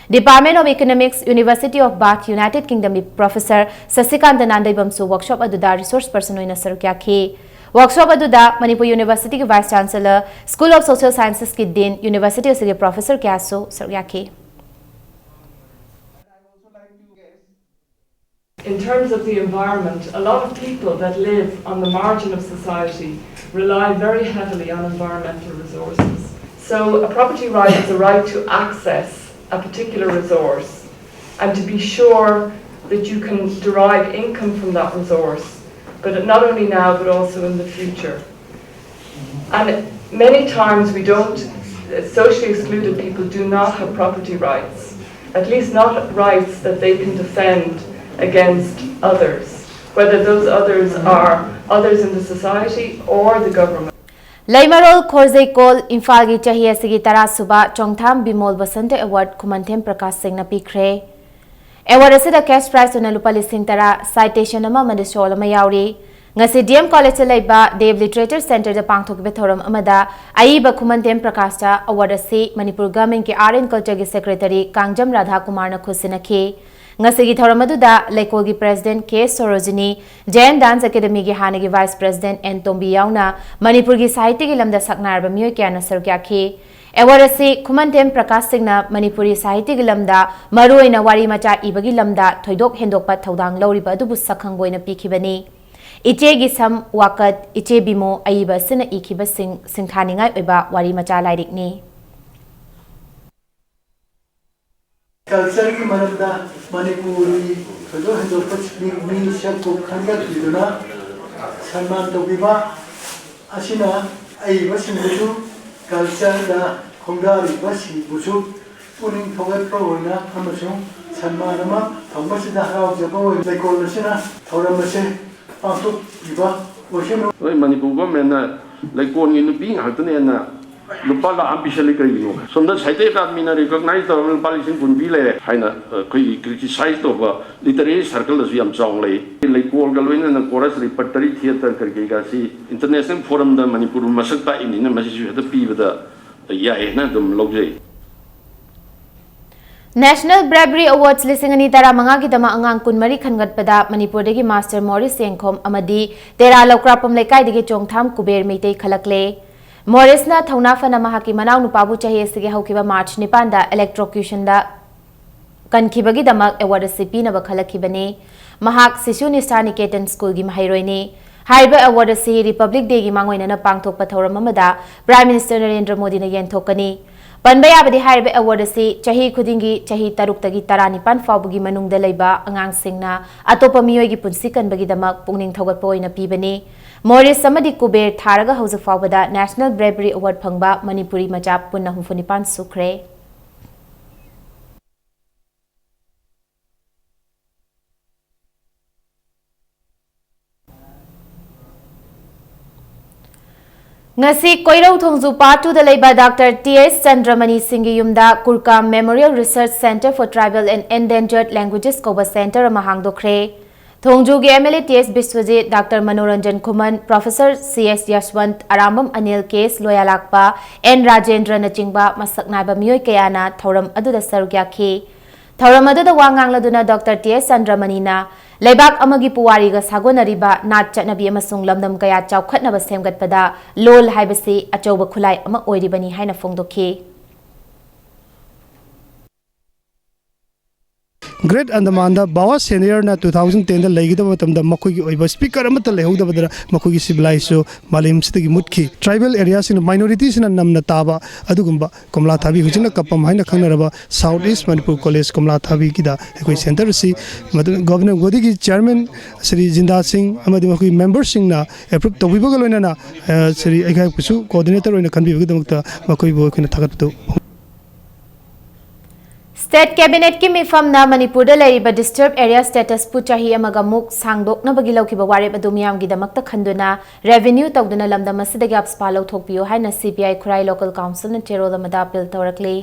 Department of Economics, University of Bath, United Kingdom ꯒꯤ Professor ꯁꯁꯤꯀꯥꯟꯇ ꯅꯥꯟꯗꯩꯕꯝꯁꯨ workshop ꯑꯗꯨꯗ resource person ꯑꯣꯏꯅ ꯁꯔꯨꯛ ꯌꯥꯈꯤ꯫ Workshop ꯑꯗꯨꯗ ꯃꯅꯤꯄꯨꯔ ꯌꯨꯅꯤꯚꯔꯁꯤꯇꯤꯒꯤ Vice Chancellor, School of Social Sciences ꯀꯤ Dean, ꯌꯨꯅꯤꯚꯔꯁꯤꯇꯤ ꯑꯁꯤꯒꯤ professor ꯀꯌꯥꯁꯨ ꯁꯔꯨꯛ ꯌꯥꯈꯤ꯫ In terms of the environment, a lot of people that live on the margin of society rely very heavily on environmental resources. So a property right is a right to access a particular resource and to be sure that you can derive income from that resource, but not only now but also in the future. And many times we don't, socially excluded people do not have property rights, at least not rights that they can defend against others, whether those others are others in the society or the government. ꯂꯩꯃꯔꯣꯜ ꯈꯣꯔꯖꯩꯀꯣꯜ, ꯏꯝꯐꯥꯜꯒꯤ ꯆꯍꯤ ꯑꯁꯤꯒꯤ ꯇꯔꯥ ꯁꯨꯕ ꯆꯣꯡꯊꯥꯝ Bimol Basanta Award ꯈꯨꯃꯟꯊꯦꯝ ꯄ꯭ꯔꯀꯥꯁ ꯁꯤꯡꯅ ꯄꯤꯈ꯭ꯔꯦ꯫ Award ꯑꯁꯤꯗ case prize ꯑꯣꯏꯅ ꯂꯨꯄꯥ ꯂꯤꯁꯤꯡ ꯇꯔꯥ, ꯁꯥꯏꯇꯦꯁꯟ ꯑꯃ ꯑꯃꯗꯤ ꯁꯣꯜ ꯑꯃ ꯌꯥꯎꯔꯤ꯫ ꯉꯁꯤ ꯗꯤ ꯑꯦꯝ ꯀꯣꯂꯦꯖꯇ ꯂꯩꯕ ꯗꯦꯕ ꯂꯤꯇꯔꯦꯆꯔ ꯁꯦꯟꯇꯔꯗ ꯄꯥꯡꯊꯣꯛꯈꯤꯕ ꯊꯧꯔꯝ ꯑꯃꯗ ꯑꯏꯕ ꯈꯨꯃꯟꯊꯦꯝ ꯄ꯭ꯔꯀꯥꯁꯇ ꯑꯦꯋꯥꯔꯗ ꯑꯁꯤ ꯃꯅꯤꯄꯨꯔ ꯒꯚꯔꯟꯃꯦꯟꯠꯀꯤ ꯑꯥꯔꯠ ꯑꯦꯟ ꯀꯜꯆꯔꯒꯤ ꯁꯦꯀ꯭ꯔꯦꯇꯔꯤ ꯀꯥꯡꯖꯝ ꯔꯥꯙꯥ ꯀꯨꯃꯥꯔꯅ ꯈꯨꯠꯁꯤꯟꯅꯈꯤ꯫ ꯉꯁꯤꯒꯤ ꯊꯧꯔꯝ ꯑꯗꯨꯗ ꯂꯩꯀꯣꯜꯒꯤ ꯄ꯭ꯔꯦꯁꯤꯗꯦꯟꯠ ꯀꯦ ꯁꯣꯔꯣꯖꯤꯅꯤ, ꯖꯌꯟ ꯗꯥꯟꯁ ꯑꯦꯀꯥꯗꯦꯃꯤꯒꯤ ꯍꯥꯟꯅꯒꯤ ꯚꯥꯏꯁ ꯄ꯭ꯔꯦꯁꯤꯗꯦꯟꯠ ꯑꯦꯟ ꯇꯣꯝꯕꯤ ꯌꯥꯎꯅ ꯃꯅꯤꯄꯨꯔꯒꯤ ꯁꯥꯍꯤꯇ꯭ꯌꯒꯤ ꯂꯝꯗ ꯁꯛꯅꯥꯏꯔꯕ ꯃꯤꯑꯣꯏ ꯀꯌꯥꯅ ꯁꯔꯨꯛ ꯌꯥꯈꯤ꯫ ꯑꯦꯋꯥꯔꯗ ꯑꯁꯤ ꯈꯨꯃꯟꯊꯦꯝ ꯄ꯭ꯔꯀꯥꯁ ꯁꯤꯡꯅ ꯃꯅꯤꯄꯨꯔꯤ ꯁꯥꯍꯤꯇ꯭ꯌꯒꯤ ꯂꯝꯗ ꯃꯔꯨꯑꯣꯏꯅ ꯋꯥꯔꯤ ꯃꯆꯥ ꯏꯕꯒꯤ ꯂꯝꯗ ꯊꯣꯏꯗꯣꯛ ꯍꯦꯟꯗꯣꯛꯄ ꯊꯧꯗꯥꯡ ꯂꯧꯔꯤꯕ ꯑꯗꯨꯕꯨ ꯁꯛꯈꯪꯕ ꯑꯣꯏꯅ ꯄꯤꯈꯤꯕꯅꯤ꯫ ꯏꯆꯦꯒꯤ ꯁꯝ, ꯋꯥꯀꯠ, ꯏꯆꯦ ꯕꯤꯃꯣ ꯑꯏꯕ ꯑꯁꯤꯅ ꯏꯈꯤꯕꯁꯤꯡ ꯁꯤꯡꯊꯥꯅꯤꯡꯉꯥꯏ ꯑꯣꯏꯕ ꯋꯥꯔꯤ ꯃꯆꯥ ꯂꯥꯏꯔꯤꯛꯅꯤ꯫ ꯀꯜꯆꯔꯒꯤ ꯃꯔꯝꯗ ꯃꯅꯤꯄꯨꯔꯤ ꯊꯣꯏꯗꯣꯛ ꯍꯦꯟꯗꯣꯛꯄ ꯃꯤ, ꯃꯤ ꯁꯛꯄꯨ ꯈꯟꯒꯠꯄꯤꯗꯨꯅ ꯁꯟꯃꯥꯟ ꯇꯧꯕꯤꯕ ꯑꯁꯤꯅ ꯑꯏꯕꯁꯤꯡꯕꯨꯁꯨ, ꯀꯜꯆꯔꯗ ꯈꯣꯡꯗꯥꯔꯤꯕꯁꯤꯡꯕꯨꯁꯨ ꯄꯨꯛꯅꯤꯡ ꯊꯧꯒꯠꯄ ꯑꯣꯏꯅ ꯑꯃꯁꯨꯡ ꯁꯟꯃꯥꯟ ꯑꯃ ꯐꯪꯕꯁꯤꯗ ꯍꯔꯥꯎꯖꯕ ꯑꯣꯏꯅ ꯂꯩꯀꯣꯜ ꯑꯁꯤꯅ ꯊꯧꯔꯝ ꯑꯁꯤ ꯄꯥꯡꯊꯣꯛꯂꯤꯕ ꯑꯣꯏꯁꯅꯨ꯫ ꯍꯣꯏ, ꯃꯅꯤꯄꯨꯔ ꯒꯣꯔꯃꯦꯟꯅ ꯂꯩꯀꯣꯜꯒꯤ ꯅꯨꯄꯤ ꯉꯥꯛꯇꯅꯦꯅ ꯂꯨꯄꯥ ꯂꯥꯈ ꯑꯃ ꯄꯤꯁꯜꯂꯤ ꯀꯔꯤꯒꯤꯅꯣ? ꯁꯣꯝꯗ ꯁꯥꯍꯤꯇ꯭ꯌ ꯑꯦꯀꯥꯗꯃꯤꯅ ꯔꯤꯀꯣꯒꯅꯥꯏꯖ ꯇꯧꯔꯒ ꯂꯨꯄꯥ ꯂꯤꯁꯤꯡ ꯀꯨꯟ ꯄꯤ ꯂꯩꯔꯦ ꯍꯥꯏꯅ, ꯑ, ꯑꯩꯈꯣꯏꯒꯤ ꯀ꯭ꯔꯤꯇꯤꯁꯥꯏꯖ ꯇꯧꯕ ꯂꯤꯇꯔꯦꯔꯤ ꯁꯔꯀꯜꯗꯁꯨ ꯌꯥꯝ ꯆꯥꯎꯅ ꯂꯩ꯫ ꯂꯩꯀꯣꯜꯒ ꯂꯣꯏꯅꯅ ꯀꯣꯔꯁ, ꯔꯤꯄꯔꯇꯔꯤ, ꯊꯤꯌꯦꯇꯔ ꯀꯔꯤ ꯀꯔꯤꯒꯁꯤ ꯏꯟꯇꯔꯅꯦꯁꯅꯦꯜ ꯐꯣꯔꯝꯗ ꯃꯅꯤꯄꯨꯔꯕꯨ ꯃꯁꯛ ꯇꯥꯛꯏꯅꯤꯅ ꯃꯁꯤꯁꯨ ꯍꯦꯛꯇ ꯄꯤꯕꯗ ꯌꯥꯏꯌꯦꯅ ꯑꯗꯨꯝ ꯂꯧꯖꯩ꯫ National Bravery Awards ꯂꯤꯁꯤꯡ ꯑꯅꯤ ꯇꯔꯥꯃꯉꯥꯒꯤꯗꯃꯛ ꯑꯉꯥꯡ ꯀꯨꯟꯃꯔꯤ ꯈꯟꯒꯠꯄꯗ ꯃꯅꯤꯄꯨꯔꯗꯒꯤ ꯃꯥꯁꯇꯔ ꯃꯣꯔꯤꯁ ꯆꯦꯡꯈꯣꯝ ꯑꯃꯗꯤ ꯇꯦꯔꯥ ꯂꯧꯀ꯭ꯔꯥꯄꯝ ꯂꯩꯀꯥꯏꯗꯒꯤ ꯆꯣꯡꯊꯥꯝ ꯀꯨꯕꯦꯔ ꯃꯩꯇꯩ ꯈꯜꯂꯛꯂꯦ꯫ ꯃꯣꯔꯤꯁꯅ ꯊꯧꯅꯥ ꯐꯅ ꯃꯍꯥꯛꯀꯤ ꯃꯅꯥꯎꯅꯨꯄꯥꯕꯨ ꯆꯍꯤ ꯑꯁꯤꯒꯤ ꯍꯧꯈꯤꯕ ꯃꯥꯔꯆ ꯅꯤꯄꯥꯟꯗ electrocutionꯗ ꯀꯟꯈꯤꯕꯒꯤꯗꯃꯛ ꯑꯦꯋꯥꯔꯗ ꯑꯁꯤ ꯄꯤꯅꯕ ꯈꯜꯂꯛꯈꯤꯕꯅꯤ꯫ ꯃꯍꯥꯛ ꯁꯤꯁꯨ ꯅꯤꯁꯥ ꯅꯤꯀꯦꯇꯟ ꯁ꯭ꯀꯨꯜꯒꯤ ꯃꯍꯩꯔꯣꯏꯅꯤ꯫ ꯍꯥꯏꯔꯤꯕ ꯑꯦꯋꯥꯔꯗ ꯑꯁꯤ ꯔꯤꯄꯕ꯭ꯂꯤꯛ ꯗꯦꯒꯤ ꯃꯥꯡꯑꯣꯏꯅꯅ ꯄꯥꯡꯊꯣꯛꯄ ꯊꯧꯔꯝ ꯑꯃꯗ ꯄ꯭ꯔꯥꯏꯝ ꯃꯤꯅꯤꯁꯇꯔ ꯅꯔꯦꯟꯗ꯭ꯔ ꯃꯣꯗꯤꯅ ꯌꯦꯟꯊꯣꯛꯀꯅꯤ꯫ ꯄꯟꯕ ꯌꯥꯕꯗꯤ, ꯍꯥꯏꯔꯤꯕ ꯑꯦꯋꯥꯔꯗ ꯑꯁꯤ ꯆꯍꯤ ꯈꯨꯗꯤꯡꯒꯤ ꯆꯍꯤ ꯇꯔꯨꯛꯇꯒꯤ ꯇꯔꯥꯅꯤꯄꯥꯟ ꯐꯥꯎꯕꯒꯤ ꯃꯅꯨꯡꯗ ꯂꯩꯕ ꯑꯉꯥꯡꯁꯤꯡꯅ ꯑꯇꯣꯞꯄ ꯃꯤꯑꯣꯏꯒꯤ ꯄꯨꯟꯁꯤ ꯀꯟꯕꯒꯤꯗꯃꯛ ꯄꯨꯛꯅꯤꯡ ꯊꯧꯒꯠꯄ ꯑꯣꯏꯅ ꯄꯤꯕꯅꯤ꯫ ꯃꯣꯔꯤꯁ ꯑꯃꯗꯤ ꯀꯨꯕꯦꯔ ꯊꯥꯔꯒ ꯍꯧꯖꯤꯛ ꯐꯥꯎꯕꯗ National Bravery Award ꯐꯪꯕ ꯃꯅꯤꯄꯨꯔꯤ ꯃꯆꯥ ꯄꯨꯟꯅ ꯍꯨꯝꯐꯨ ꯅꯤꯄꯥꯟ ꯁꯨꯈ꯭ꯔꯦ꯫ ꯉꯁꯤ ꯀꯣꯏꯔꯧ ꯊꯣꯡꯖꯨ Part two ꯗ ꯂꯩꯕ ꯗꯥꯛꯇꯔ ꯇꯤ ꯑꯦꯁ ꯆꯟꯗ꯭ꯔꯃꯅꯤ ꯁꯤꯡꯒꯤ ꯌꯨꯝꯗ ꯀꯨꯔꯀꯥꯝ Memorial Research Centre for Tribal and Endangered Languages ꯀꯧꯕ centre ꯑꯃ ꯍꯥꯡꯗꯣꯛꯈ꯭ꯔꯦ꯫ ꯊꯣꯡꯖꯨꯒꯤ M L A T S Biswajit, doctor Manoranjan Khuman, professor C S ꯌꯁꯋꯟꯠ, Arambam Anil, K S ꯂꯣꯌꯥꯂꯥꯛꯄ, and ꯔꯥꯖꯦꯟꯗ꯭ꯔꯅꯆꯤꯡꯕ ꯃꯁꯛ ꯅꯥꯏꯕ ꯃꯤꯑꯣꯏ ꯀꯌꯥꯅ ꯊꯧꯔꯝ ꯑꯗꯨꯗ ꯁꯔꯨꯛ ꯌꯥꯈꯤ꯫ ꯊꯧꯔꯝ ꯑꯗꯨꯗ ꯋꯥ ꯉꯥꯡꯂꯗꯨꯅ ꯗꯥꯛꯇꯔ ꯇꯤ ꯑꯦꯁ ꯆꯟꯗ꯭ꯔꯃꯅꯤꯅ ꯂꯩꯕꯥꯛ ꯑꯃꯒꯤ ꯄꯨꯋꯥꯔꯤꯒ ꯁꯥꯒꯣꯟꯅꯔꯤꯕ ꯅꯥꯠ ꯆꯠꯅꯕꯤ ꯑꯃꯁꯨꯡ ꯂꯝꯗꯝ ꯀꯌꯥ ꯆꯥꯎꯈꯠꯅꯕ ꯁꯦꯝꯒꯠꯄꯗ ꯂꯣꯜ ꯍꯥꯏꯕꯁꯤ ꯑꯆꯧꯕ ꯈꯨꯠꯂꯥꯏ ꯑꯃ ꯑꯣꯏꯔꯤꯕꯅꯤ ꯍꯥꯏꯅ ꯐꯣꯡꯗꯣꯛꯈꯤ꯫ ꯒ꯭ꯔꯦꯠ ꯑꯟꯗꯃꯥꯟꯗ ꯕꯥꯋꯥ ꯁꯦꯅꯤꯌꯔꯅ ꯇꯨ ꯊꯥꯎꯖꯟ ꯇꯦꯟꯗ ꯂꯩꯒꯗꯕ ꯃꯇꯝꯗ ꯃꯈꯣꯏꯒꯤ ꯑꯣꯏꯕ ꯁ꯭ꯄꯤꯀꯔ ꯑꯃꯠꯇ ꯂꯩꯍꯧꯗꯕꯗꯅ ꯃꯈꯣꯏꯒꯤ ꯁꯤꯚꯤꯂꯥꯏꯁꯁꯨ ꯃꯥꯂꯦꯝꯁꯤꯗꯒꯤ ꯃꯨꯠꯈꯤ꯫ ꯇ꯭ꯔꯥꯏꯕꯦꯜ ꯑꯦꯔꯤꯌꯥꯁꯤꯡꯅ, ꯃꯥꯏꯅꯣꯔꯤꯇꯤꯁꯤꯡꯅ ꯅꯝꯅ ꯇꯥꯕ ꯑꯗꯨꯒꯨꯝꯕ ꯀꯣꯝꯂꯥ ꯊꯥꯕꯤ, ꯍꯧꯖꯤꯛꯅ ꯀꯄꯝ ꯍꯥꯏꯅ ꯈꯪꯅꯔꯕ ꯁꯥꯎꯠ ꯏꯁ ꯃꯅꯤꯄꯨꯔ ꯀꯣꯂꯦꯖ ꯀꯣꯝꯂꯥ ꯊꯥꯕꯤꯒꯤꯗ ꯑꯩꯈꯣꯏ ꯁꯦꯟꯇꯔ ꯑꯁꯤ ꯃꯗꯨ ꯒꯣꯕꯔꯅꯔ ꯒꯣꯗꯤꯒꯤ ꯆꯤꯌꯔꯃꯦꯟ ꯁ꯭ꯔꯤ ꯖꯤꯟꯗꯥ ꯁꯤꯡ ꯑꯃꯗꯤ ꯃꯈꯣꯏꯒꯤ ꯃꯦꯝꯕꯔꯁꯤꯡꯅ ꯑꯦꯄ꯭ꯔꯨꯞ ꯇꯧꯕꯤꯕꯒ ꯂꯣꯏꯅꯅ, ꯑ, ꯁ꯭ꯔꯤ ꯑꯩꯍꯥꯛꯄꯨꯁꯨ ꯀꯣꯑꯣꯔꯗꯤꯅꯦꯇꯔ ꯑꯣꯏꯅ ꯈꯟꯕꯤꯕꯒꯤꯗꯃꯛꯇ ꯃꯈꯣꯏꯕꯨ ꯑꯩꯈꯣꯏꯅ ꯊꯥꯒꯠꯄꯗꯨ ꯐꯣꯡ- ꯁ꯭ꯇꯦꯠ ꯀꯦꯕꯤꯅꯦꯠꯀꯤ ꯃꯤꯐꯝꯅ ꯃꯅꯤꯄꯨꯔꯗ ꯂꯩꯔꯤꯕ ꯗꯤꯁꯇꯔꯕ ꯑꯦꯔꯤꯌꯥ ꯁ꯭ꯇꯦꯇꯁꯄꯨ ꯆꯍꯤ ꯑꯃꯒ ꯃꯨꯛ ꯁꯥꯡꯗꯣꯛꯅꯕꯒꯤ ꯂꯧꯈꯤꯕ ꯋꯥꯔꯦꯞ ꯑꯗꯨ ꯃꯤꯌꯥꯝꯒꯤꯗꯃꯛꯇ ꯈꯟꯗꯨꯅ ꯔꯦꯚꯤꯅ꯭ꯌꯨ ꯇꯧꯗꯨꯅ ꯂꯝꯗꯝ ꯑꯁꯤꯗꯒꯤ ꯑꯞꯁꯄꯥ ꯂꯧꯊꯣꯛꯄꯤꯌꯨ ꯍꯥꯏꯅ ꯁꯤ ꯄꯤ ꯑꯥꯏ ꯈꯨꯔꯥꯏ ꯂꯣꯀꯦꯜ ꯀꯥꯎꯟꯁꯤꯜꯅ ꯆꯦꯔꯣꯜ ꯑꯃꯗ ꯑꯄꯤꯜ ꯇꯧꯔꯛꯂꯤ꯫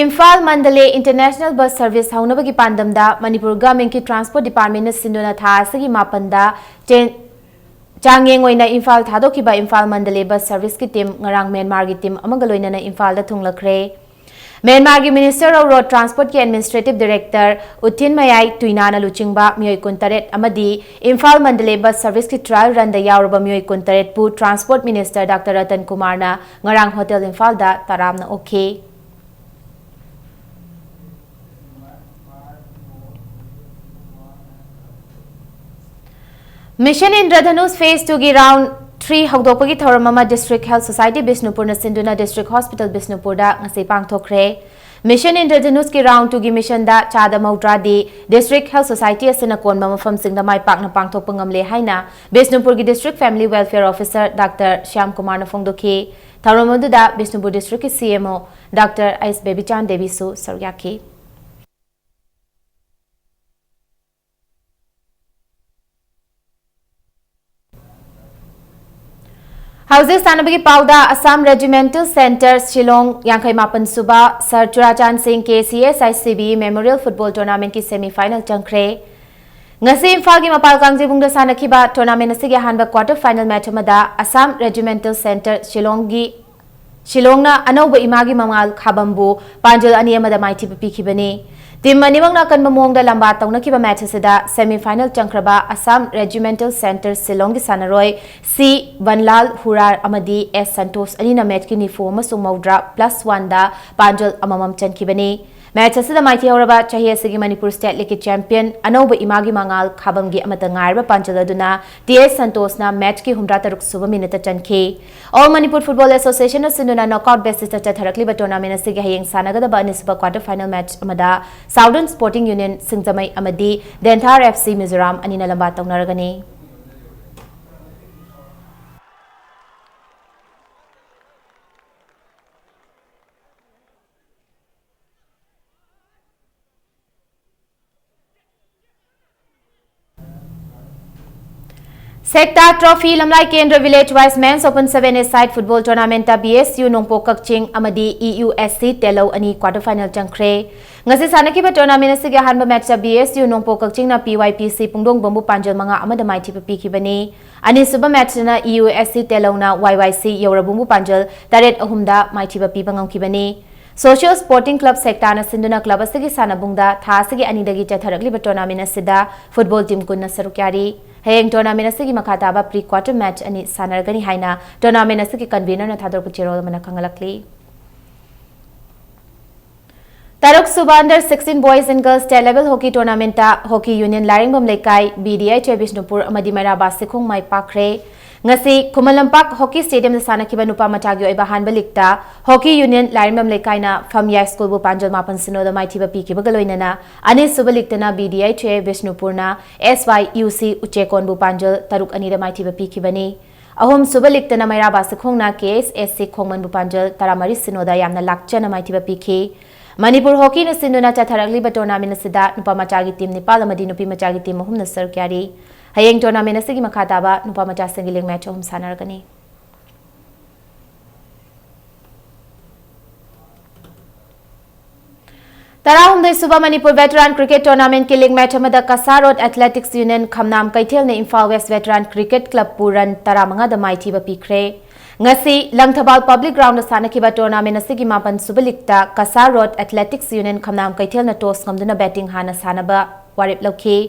Imphal Mandalay international bus service ꯍꯧꯅꯕꯒꯤ ꯄꯥꯟꯗꯝꯗ ꯃꯅꯤꯄꯨꯔ ꯒꯚꯔꯟꯃꯦꯟꯠꯀꯤ ꯇ꯭ꯔꯥꯟꯁꯄꯣꯔꯠ ꯗꯤꯄꯥꯔꯠꯃꯦꯟꯠꯅ ꯁꯤꯟꯗꯨꯅ ꯊꯥ ꯑꯁꯤꯒꯤ ꯃꯥꯄꯟꯗ ꯆꯦꯟ-, ꯆꯥꯡꯌꯦꯡ ꯑꯣꯏꯅ ꯏꯝꯐꯥꯜ ꯊꯥꯗꯣꯛꯈꯤꯕ ꯏꯝꯐꯥꯜ ꯃꯟꯗꯂꯦ ꯕꯁ ꯁꯔꯚꯤꯁꯀꯤ ꯇꯤꯝ ꯉꯔꯥꯡ ꯃ꯭ꯌꯥꯟꯃꯥꯔꯒꯤ ꯇꯤꯝ ꯑꯃꯒ ꯂꯣꯏꯅꯅ ꯏꯝꯐꯥꯜꯗ ꯊꯨꯡꯂꯈ꯭ꯔꯦ꯫ ꯃ꯭ꯌꯥꯟꯃꯥꯔꯒꯤ ꯃꯤꯅꯤꯁꯇꯔ ꯑꯣꯐ ꯔꯣꯗ ꯇ꯭ꯔꯥꯟꯁꯄꯣꯔꯠꯀꯤ ꯑꯦꯗꯃꯤꯅꯤꯁꯇ꯭ꯔꯦꯇꯤꯚ ꯗꯤꯔꯦꯛꯇꯔ ꯎꯊꯤꯟ ꯃꯌꯥꯏ ꯇꯨꯏꯅꯥꯅ ꯂꯨꯆꯤꯡꯕ ꯃꯤꯑꯣꯏ ꯀꯨꯟꯇꯔꯦꯠ ꯑꯃꯗꯤ ꯏꯝꯐꯥꯜ ꯃꯟꯗꯂꯦ ꯕꯁ ꯁꯔꯚꯤꯁꯀꯤ ꯇ꯭ꯔꯥꯌꯦꯜ ꯔꯟꯗ ꯌꯥꯎꯔꯕ ꯃꯤꯑꯣꯏ ꯀꯨꯟꯇꯔꯦꯠꯄꯨ ꯇ꯭ꯔꯥꯟꯁꯄꯣꯔꯠ ꯃꯤꯅꯤꯁꯇꯔ ꯗꯥꯛꯇꯔ ꯔꯇꯟ ꯀꯨꯃꯥꯔꯅ ꯉꯔꯥꯡ ꯍꯣꯇꯦꯜ ꯏꯝꯐꯥꯜꯗ ꯇꯔꯥꯝꯅ ꯑꯣꯛꯈꯤ꯫ ꯃꯤꯁꯟ ꯏꯟꯗ꯭ꯔꯙꯅꯨꯁ ꯐꯦꯖ ꯇꯨꯒꯤ ꯔꯥꯎꯟ ꯊ꯭ꯔꯤ ꯍꯧꯗꯣꯛꯄꯒꯤ ꯊꯧꯔꯝ ꯑꯃ ꯗꯤꯁꯇ꯭ꯔꯤꯛ ꯍꯦꯜꯊ ꯁꯣꯁꯥꯏꯇꯤ ꯕꯤꯁꯅꯨꯄꯨꯔꯅ ꯁꯤꯟꯗꯨꯅ ꯗꯤꯁꯇ꯭ꯔꯤꯛ ꯍꯣꯁꯄꯤꯇꯥꯜ ꯕꯤꯁꯅꯨꯄꯨꯔꯗ ꯉꯁꯤ ꯄꯥꯡꯊꯣꯛꯈ꯭ꯔꯦ꯫ ꯃꯤꯁꯟ ꯏꯟꯗ꯭ꯔꯙꯅꯨꯁꯀꯤ ꯔꯥꯎꯟ ꯇꯨꯒꯤ ꯃꯤꯁꯟꯗ ꯆꯥꯗ ꯃꯧꯗ꯭ꯔꯥꯗꯤ ꯗꯤꯁꯇ꯭ꯔꯤꯛ ꯍꯦꯜꯊ ꯁꯣꯁꯥꯏꯇꯤ ꯑꯁꯤꯅ ꯀꯣꯟꯕ ꯃꯐꯝꯁꯤꯡꯗ ꯃꯥꯏ ꯄꯥꯛꯅ ꯄꯥꯡꯊꯣꯛꯄ ꯉꯝꯂꯦ ꯍꯥꯏꯅ ꯕꯤꯁꯅꯨꯄꯨꯔꯒꯤ district family welfare officer doctor Shyam ꯀꯨꯃꯥꯔꯅ ꯐꯣꯡꯗꯣꯛꯈꯤ꯫ ꯊꯧꯔꯝ ꯑꯗꯨꯗ ꯕꯤꯁꯅꯨꯄꯨꯔ ꯗꯤꯁꯇ꯭ꯔꯤꯛꯀꯤ ꯁꯤ ꯑꯦꯝ ꯑꯣ ꯗꯥꯛꯇꯔ ꯑꯩꯁ ꯕꯦꯕꯤꯆꯥꯟ ꯗꯦꯕꯤꯁꯨ ꯁꯔꯨꯛ ꯌꯥꯈꯤ꯫ ꯍꯧꯖꯤꯛ ꯁꯥꯟꯅꯕꯒꯤ ꯄꯥꯎꯗ꯫ ꯑꯁꯥꯝ ꯔꯦꯖꯤꯃꯦꯟꯇꯦꯜ ꯁꯦꯟꯇꯔ ꯁꯤꯂꯣꯡ ꯌꯥꯡꯈꯩ ꯃꯥꯄꯟ ꯁꯨꯕ ꯁꯔ ꯆꯨꯔꯥꯆꯥꯟ ꯁꯤꯡ K C S I C B memorial football ꯇꯣꯔꯅꯥꯃꯦꯟꯠꯀꯤ ꯁꯦꯃꯤ ꯐꯥꯏꯅꯦꯜ ꯆꯪꯈ꯭ꯔꯦ꯫ ꯉꯁꯤ ꯏꯝꯐꯥꯜꯒꯤ ꯃꯄꯥꯜ ꯀꯥꯡꯖꯩꯕꯨꯡꯗ ꯁꯥꯟꯅꯈꯤꯕ ꯇꯣꯔꯅꯥꯃꯦꯟꯠ ꯑꯁꯤꯒꯤ ꯑꯍꯥꯟꯕ ꯀ꯭ꯋꯥꯔꯇꯔ ꯐꯥꯏꯅꯦꯜ ꯃꯦꯆ ꯑꯃꯗ ꯑꯁꯥꯝ ꯔꯦꯖꯤꯃꯦꯟꯇꯦꯜ ꯁꯦꯟꯇꯔ ꯁꯤꯂꯣꯡꯒꯤ, ꯁꯤꯂꯣꯡꯅ ꯑꯅꯧꯕ ꯏꯃꯥꯒꯤ ꯃꯉꯥꯜ ꯈꯥꯕꯝꯕꯨ ꯄꯥꯟꯖꯜ ꯑꯅꯤ ꯑꯃꯗ ꯃꯥꯏꯊꯤꯕ ꯄꯤꯈꯤꯕꯅꯤ꯫ ꯇꯤꯝ ꯑꯅꯤꯃꯛꯅ ꯑꯀꯟꯕ ꯃꯑꯣꯡꯗ ꯂꯝꯕꯥ ꯇꯧꯅꯈꯤꯕ ꯃꯦꯆ ꯑꯁꯤꯗ ꯁꯦꯃꯤ ꯐꯥꯏꯅꯦꯜ ꯆꯪꯈ꯭ꯔꯕ ꯑꯁꯥꯝ ꯔꯦꯖꯤꯃꯦꯟꯇꯦꯜ ꯁꯦꯟꯇꯔ ꯁꯤꯂꯣꯡꯒꯤ ꯁꯥꯟꯅꯔꯣꯏ ꯁꯤ ꯕꯟꯂꯥꯜ ꯍꯨꯔꯥꯔ ꯑꯃꯗꯤ ꯑꯦꯁ ꯁꯟꯇꯣꯁ ꯑꯅꯤꯅ ꯃꯦꯆꯀꯤ ꯅꯤꯐꯨ ꯑꯃꯁꯨꯡ ꯃꯧꯗ꯭ꯔꯥ ꯄ꯭ꯂꯁ ꯋꯥꯟꯗ ꯄꯥꯟꯖꯜ ꯑꯃꯃꯝ ꯆꯟꯈꯤꯕꯅꯤ꯫ ꯃꯦꯆ ꯑꯁꯤꯗ ꯃꯥꯏꯊꯤꯍꯧꯔꯕ ꯆꯍꯤ ꯑꯁꯤꯒꯤ ꯃꯅꯤꯄꯨꯔ ꯁ꯭ꯇꯦꯠ ꯂꯤꯒꯀꯤ ꯆꯦꯝꯄꯤꯌꯟ ꯑꯅꯧꯕ ꯏꯃꯥꯒꯤ ꯃꯉꯥꯜ ꯈꯥꯕꯝꯒꯤ ꯑꯃꯠꯇ ꯉꯥꯏꯔꯕ ꯄꯥꯟꯖꯜ ꯑꯗꯨꯅ ꯇꯤ ꯑꯦꯁ ꯁꯟꯇꯣꯁꯅ ꯃꯦꯆꯀꯤ ꯍꯨꯝꯗ꯭ꯔꯥ ꯇꯔꯨꯛ ꯁꯨꯕ ꯃꯤꯅꯤꯠꯇ ꯆꯟꯈꯤ꯫ ꯑꯣꯜ ꯃꯅꯤꯄꯨꯔ ꯐꯨꯠꯕꯣꯜ ꯑꯦꯁꯣꯁꯤꯌꯦꯁꯟꯅ ꯁꯤꯟꯗꯨꯅ ꯅꯣꯛꯑꯥꯎꯠ ꯕꯦꯁꯤꯁꯇ ꯆꯠꯊꯔꯛꯂꯤꯕ ꯇꯣꯔꯅꯥꯃꯦꯟ ꯑꯁꯤꯒꯤ ꯍꯌꯦꯡ ꯁꯥꯟꯅꯒꯗꯕ ꯑꯅꯤꯁꯨꯕ ꯀ꯭ꯋꯥꯔꯇꯔ ꯐꯥꯏꯅꯦꯜ ꯃꯦꯆ ꯑꯃꯗ ꯁꯥꯎꯗꯔꯟ ꯁ꯭ꯄꯣꯔꯇꯤꯡ ꯌꯨꯅꯤꯌꯟ ꯁꯤꯡꯖꯃꯩ ꯑꯃꯗꯤ ꯗꯦꯟꯊꯥꯔ ꯑꯦꯐ ꯁꯤ ꯃꯤꯖꯣꯔꯥꯝ ꯑꯅꯤꯅ ꯂꯝꯕꯥ ꯇꯧꯅꯔꯒꯅꯤ꯫ ꯁꯦꯛꯇꯥ ꯇ꯭ꯔꯣꯐꯤ ꯂꯝꯂꯥꯏ ꯀꯦꯟꯗ꯭ꯔ village wise men's open seven a side football ꯇꯣꯔꯅꯥꯃꯦꯟꯠꯇ ꯕꯤ ꯑꯦꯁ ꯌꯨ ꯅꯣꯡꯄꯣꯛ ꯀꯛꯆꯤꯡ ꯑꯃꯗꯤ ꯏ ꯌꯨ ꯑꯦꯁ ꯁꯤ ꯇꯦꯂꯧ ꯑꯅꯤ ꯀ꯭ꯋꯥꯔꯇꯔ ꯐꯥꯏꯅꯦꯜ ꯆꯪꯈ꯭ꯔꯦ꯫ ꯉꯁꯤ ꯁꯥꯟꯅꯈꯤꯕ ꯇꯣꯔꯅꯥꯃꯦꯟꯠ ꯑꯁꯤꯒꯤ ꯑꯍꯥꯟꯕ ꯃꯦꯆꯇ ꯕꯤ ꯑꯦꯁ ꯌꯨ ꯅꯣꯡꯄꯣꯛ ꯀꯛꯆꯤꯡꯅ ꯄꯤ ꯋꯥꯏ ꯄꯤ ꯁꯤ ꯄꯨꯡꯗꯣꯡꯕꯝꯕꯨ ꯄꯥꯟꯖꯜ ꯃꯉꯥ ꯑꯃꯗ ꯃꯥꯏꯊꯤꯕ ꯄꯤꯈꯤꯕꯅꯤ꯫ ꯑꯅꯤꯁꯨꯕ ꯃꯦꯆꯇꯅ ꯏ ꯌꯨ ꯑꯦꯁ ꯁꯤ ꯇꯦꯂꯧꯅ ꯋꯥꯏ ꯋꯥꯏ ꯁꯤ ꯌꯧꯔꯕꯨꯡꯕꯨ ꯄꯥꯟꯖꯜ ꯇꯔꯦꯠ ꯑꯍꯨꯝꯗ ꯃꯥꯏꯊꯤꯕ ꯄꯤꯕ ꯉꯝꯈꯤꯕꯅꯤ꯫ ꯁꯣꯁꯤꯌꯦꯜ ꯁ꯭ꯄꯣꯔꯇꯤꯡ ꯀ꯭ꯂꯕ ꯁꯦꯛꯇꯥꯅ ꯁꯤꯟꯗꯨꯅ ꯀ꯭ꯂꯕ ꯑꯁꯤꯒꯤ ꯁꯥꯟꯅꯕꯨꯡꯗ ꯊꯥ ꯑꯁꯤꯒꯤ ꯑꯅꯤꯗꯒꯤ ꯆꯠꯊꯔꯛꯂꯤꯕ ꯇꯣꯔꯅꯥꯃꯦꯟꯠ ꯑꯁꯤꯗ ꯐꯨꯠꯕꯣꯜ ꯇꯤꯝ ꯀꯨꯟꯅ ꯁꯔꯨꯛ ꯌꯥꯔꯤ꯫ ꯍꯌꯦꯡ ꯇꯣꯔꯅꯥꯃꯦꯟꯠ ꯑꯁꯤꯒꯤ ꯃꯈꯥ ꯇꯥꯕ ꯄ꯭ꯔꯤ ꯀ꯭ꯋꯥꯔꯇꯔ ꯃꯦꯆ ꯑꯅꯤ ꯁꯥꯟꯅꯔꯒꯅꯤ ꯍꯥꯏꯅ ꯇꯣꯔꯅꯥꯃꯦꯟꯠ ꯑꯁꯤꯒꯤ ꯀꯟꯚꯤꯅꯔꯅ ꯊꯥꯗꯣꯔꯛꯄ ꯆꯦꯔꯣꯜ ꯑꯃꯅ ꯈꯪꯍꯜꯂꯛꯂꯤ꯫ ꯇꯔꯨꯛ ꯁꯨꯕ under sixteen boys and girls state level hockey tournament ꯇ hockey union ꯂꯥꯏꯔꯦꯝꯕꯝ ꯂꯩꯀꯥꯏ, ꯕꯤ ꯗꯤ ꯑꯩꯆ ꯑꯦ ꯕꯤꯁꯅꯨꯄꯨꯔ ꯑꯃꯗꯤ ꯃꯩꯔꯥ ꯕꯥꯁꯤꯈꯣꯡ ꯃꯥꯏ ꯄꯥꯛꯈ꯭ꯔꯦ꯫ ꯉꯁꯤ ꯈꯨꯃꯟ ꯂꯝꯄꯥꯛ ꯍꯣꯀꯤ ꯁ꯭ꯇꯦꯗꯤꯌꯝꯗ ꯁꯥꯟꯅꯈꯤꯕ ꯅꯨꯄꯥ ꯃꯆꯥꯒꯤ ꯑꯣꯏꯕ ꯑꯍꯥꯟꯕ ꯂꯤꯛꯇ ꯍꯣꯀꯤ ꯌꯨꯅꯤꯌꯟ ꯂꯥꯏꯔꯦꯝꯕꯝ ꯂꯩꯀꯥꯏꯅ ꯐꯝꯌꯥꯏ ꯁ꯭ꯀꯨꯜꯕꯨ ꯄꯥꯟꯖꯜ ꯃꯥꯄꯟ ꯁꯤꯅꯣꯗ ꯃꯥꯏꯊꯤꯕ ꯄꯤꯈꯤꯕꯒ ꯂꯣꯏꯅꯅ ꯑꯅꯤꯁꯨꯕ ꯂꯤꯛꯇꯅ ꯕꯤ ꯗꯤ ꯑꯩꯆ ꯑꯦ ꯕꯤꯁꯅꯨꯄꯨꯔꯅ ꯑꯦꯁ ꯋꯥꯏ ꯌꯨ ꯁꯤ ꯎꯆꯦꯀꯣꯟꯕꯨ ꯄꯥꯟꯖꯜ ꯇꯔꯨꯛ ꯑꯅꯤꯗ ꯃꯥꯏꯊꯤꯕ ꯄꯤꯈꯤꯕꯅꯤ꯫ ꯑꯍꯨꯝꯁꯨꯕ ꯂꯤꯛꯇꯅ ꯃꯩꯔꯥ ꯕꯥꯁꯤꯈꯣꯡꯅ ꯀꯦ ꯑꯦꯁ ꯑꯦꯁ ꯁꯤ ꯈꯣꯡꯃꯟꯕꯨ ꯄꯥꯟꯖꯜ ꯇꯔꯥꯃꯔꯤ ꯁꯤꯅꯣꯗ ꯌꯥꯝꯅ ꯂꯥꯛꯆꯅ ꯃꯥꯏꯊꯤꯕ ꯄꯤꯈꯤ꯫ ꯃꯅꯤꯄꯨꯔ ꯍꯣꯀꯤꯅ ꯁꯤꯟꯗꯨꯅ ꯆꯠꯊꯔꯛꯂꯤꯕ ꯇꯣꯔꯅꯥꯃꯦꯟ ꯑꯁꯤꯗ ꯅꯨꯄꯥ ꯃꯆꯥꯒꯤ ꯇꯤꯝ ꯅꯤꯄꯥꯜ ꯑꯃꯗꯤ ꯅꯨꯄꯤ ꯃꯆꯥꯒꯤ ꯇꯤꯝ ꯑꯍꯨꯝꯅ ꯁꯔꯨꯛ ꯌꯥꯔꯤ꯫ ꯍꯌꯦꯡ ꯇꯣꯔꯅꯥꯃꯦꯟ ꯑꯁꯤꯒꯤ ꯃꯈꯥ ꯇꯥꯕ ꯅꯨꯄꯥ ꯃꯆꯥꯁꯤꯡꯒꯤ ꯂꯤꯛ ꯃꯦꯆ ꯑꯍꯨꯝ ꯁꯥꯟꯅꯔꯒꯅꯤ꯫ ꯇꯔꯥꯍꯨꯝꯗꯣꯏ ꯁꯨꯕ ꯃꯅꯤꯄꯨꯔ ꯚꯦꯇꯔꯥꯟ ꯀ꯭ꯔꯤꯀꯦꯠ ꯇꯣꯔꯅꯥꯃꯦꯟꯠꯀꯤ ꯂꯤꯒ ꯃꯦꯆ ꯑꯃꯗ Kasar road athletics union Khamnam ꯀꯩꯊꯦꯜꯅ ꯏꯝꯐꯥꯜ ꯋꯦꯁ ꯚꯦꯇꯔꯥꯟ ꯀ꯭ꯔꯤꯀꯦꯠ ꯀ꯭ꯂꯕꯄꯨ ꯔꯟ ꯇꯔꯥꯃꯉꯥꯗ ꯃꯥꯏꯊꯤꯕ ꯄꯤꯈ꯭ꯔꯦ꯫ ꯉꯁꯤ ꯂꯪꯊꯕꯥꯜ ꯄꯕ꯭ꯂꯤꯛ ꯒ꯭ꯔꯥꯎꯟꯗ ꯁꯥꯟꯅꯈꯤꯕ ꯇꯣꯔꯅꯥꯃꯦꯟ ꯑꯁꯤꯒꯤ ꯃꯥꯄꯟ ꯁꯨꯕ ꯂꯤꯒꯇ Kasar road athletics union Khamnam ꯀꯩꯊꯦꯜꯅ ꯇꯣꯁ ꯉꯝꯗꯨꯅ ꯕꯦꯇꯤꯡ ꯍꯥꯟꯅ ꯁꯥꯟꯅꯕ ꯋꯥꯔꯦꯞ ꯂꯧꯈꯤ꯫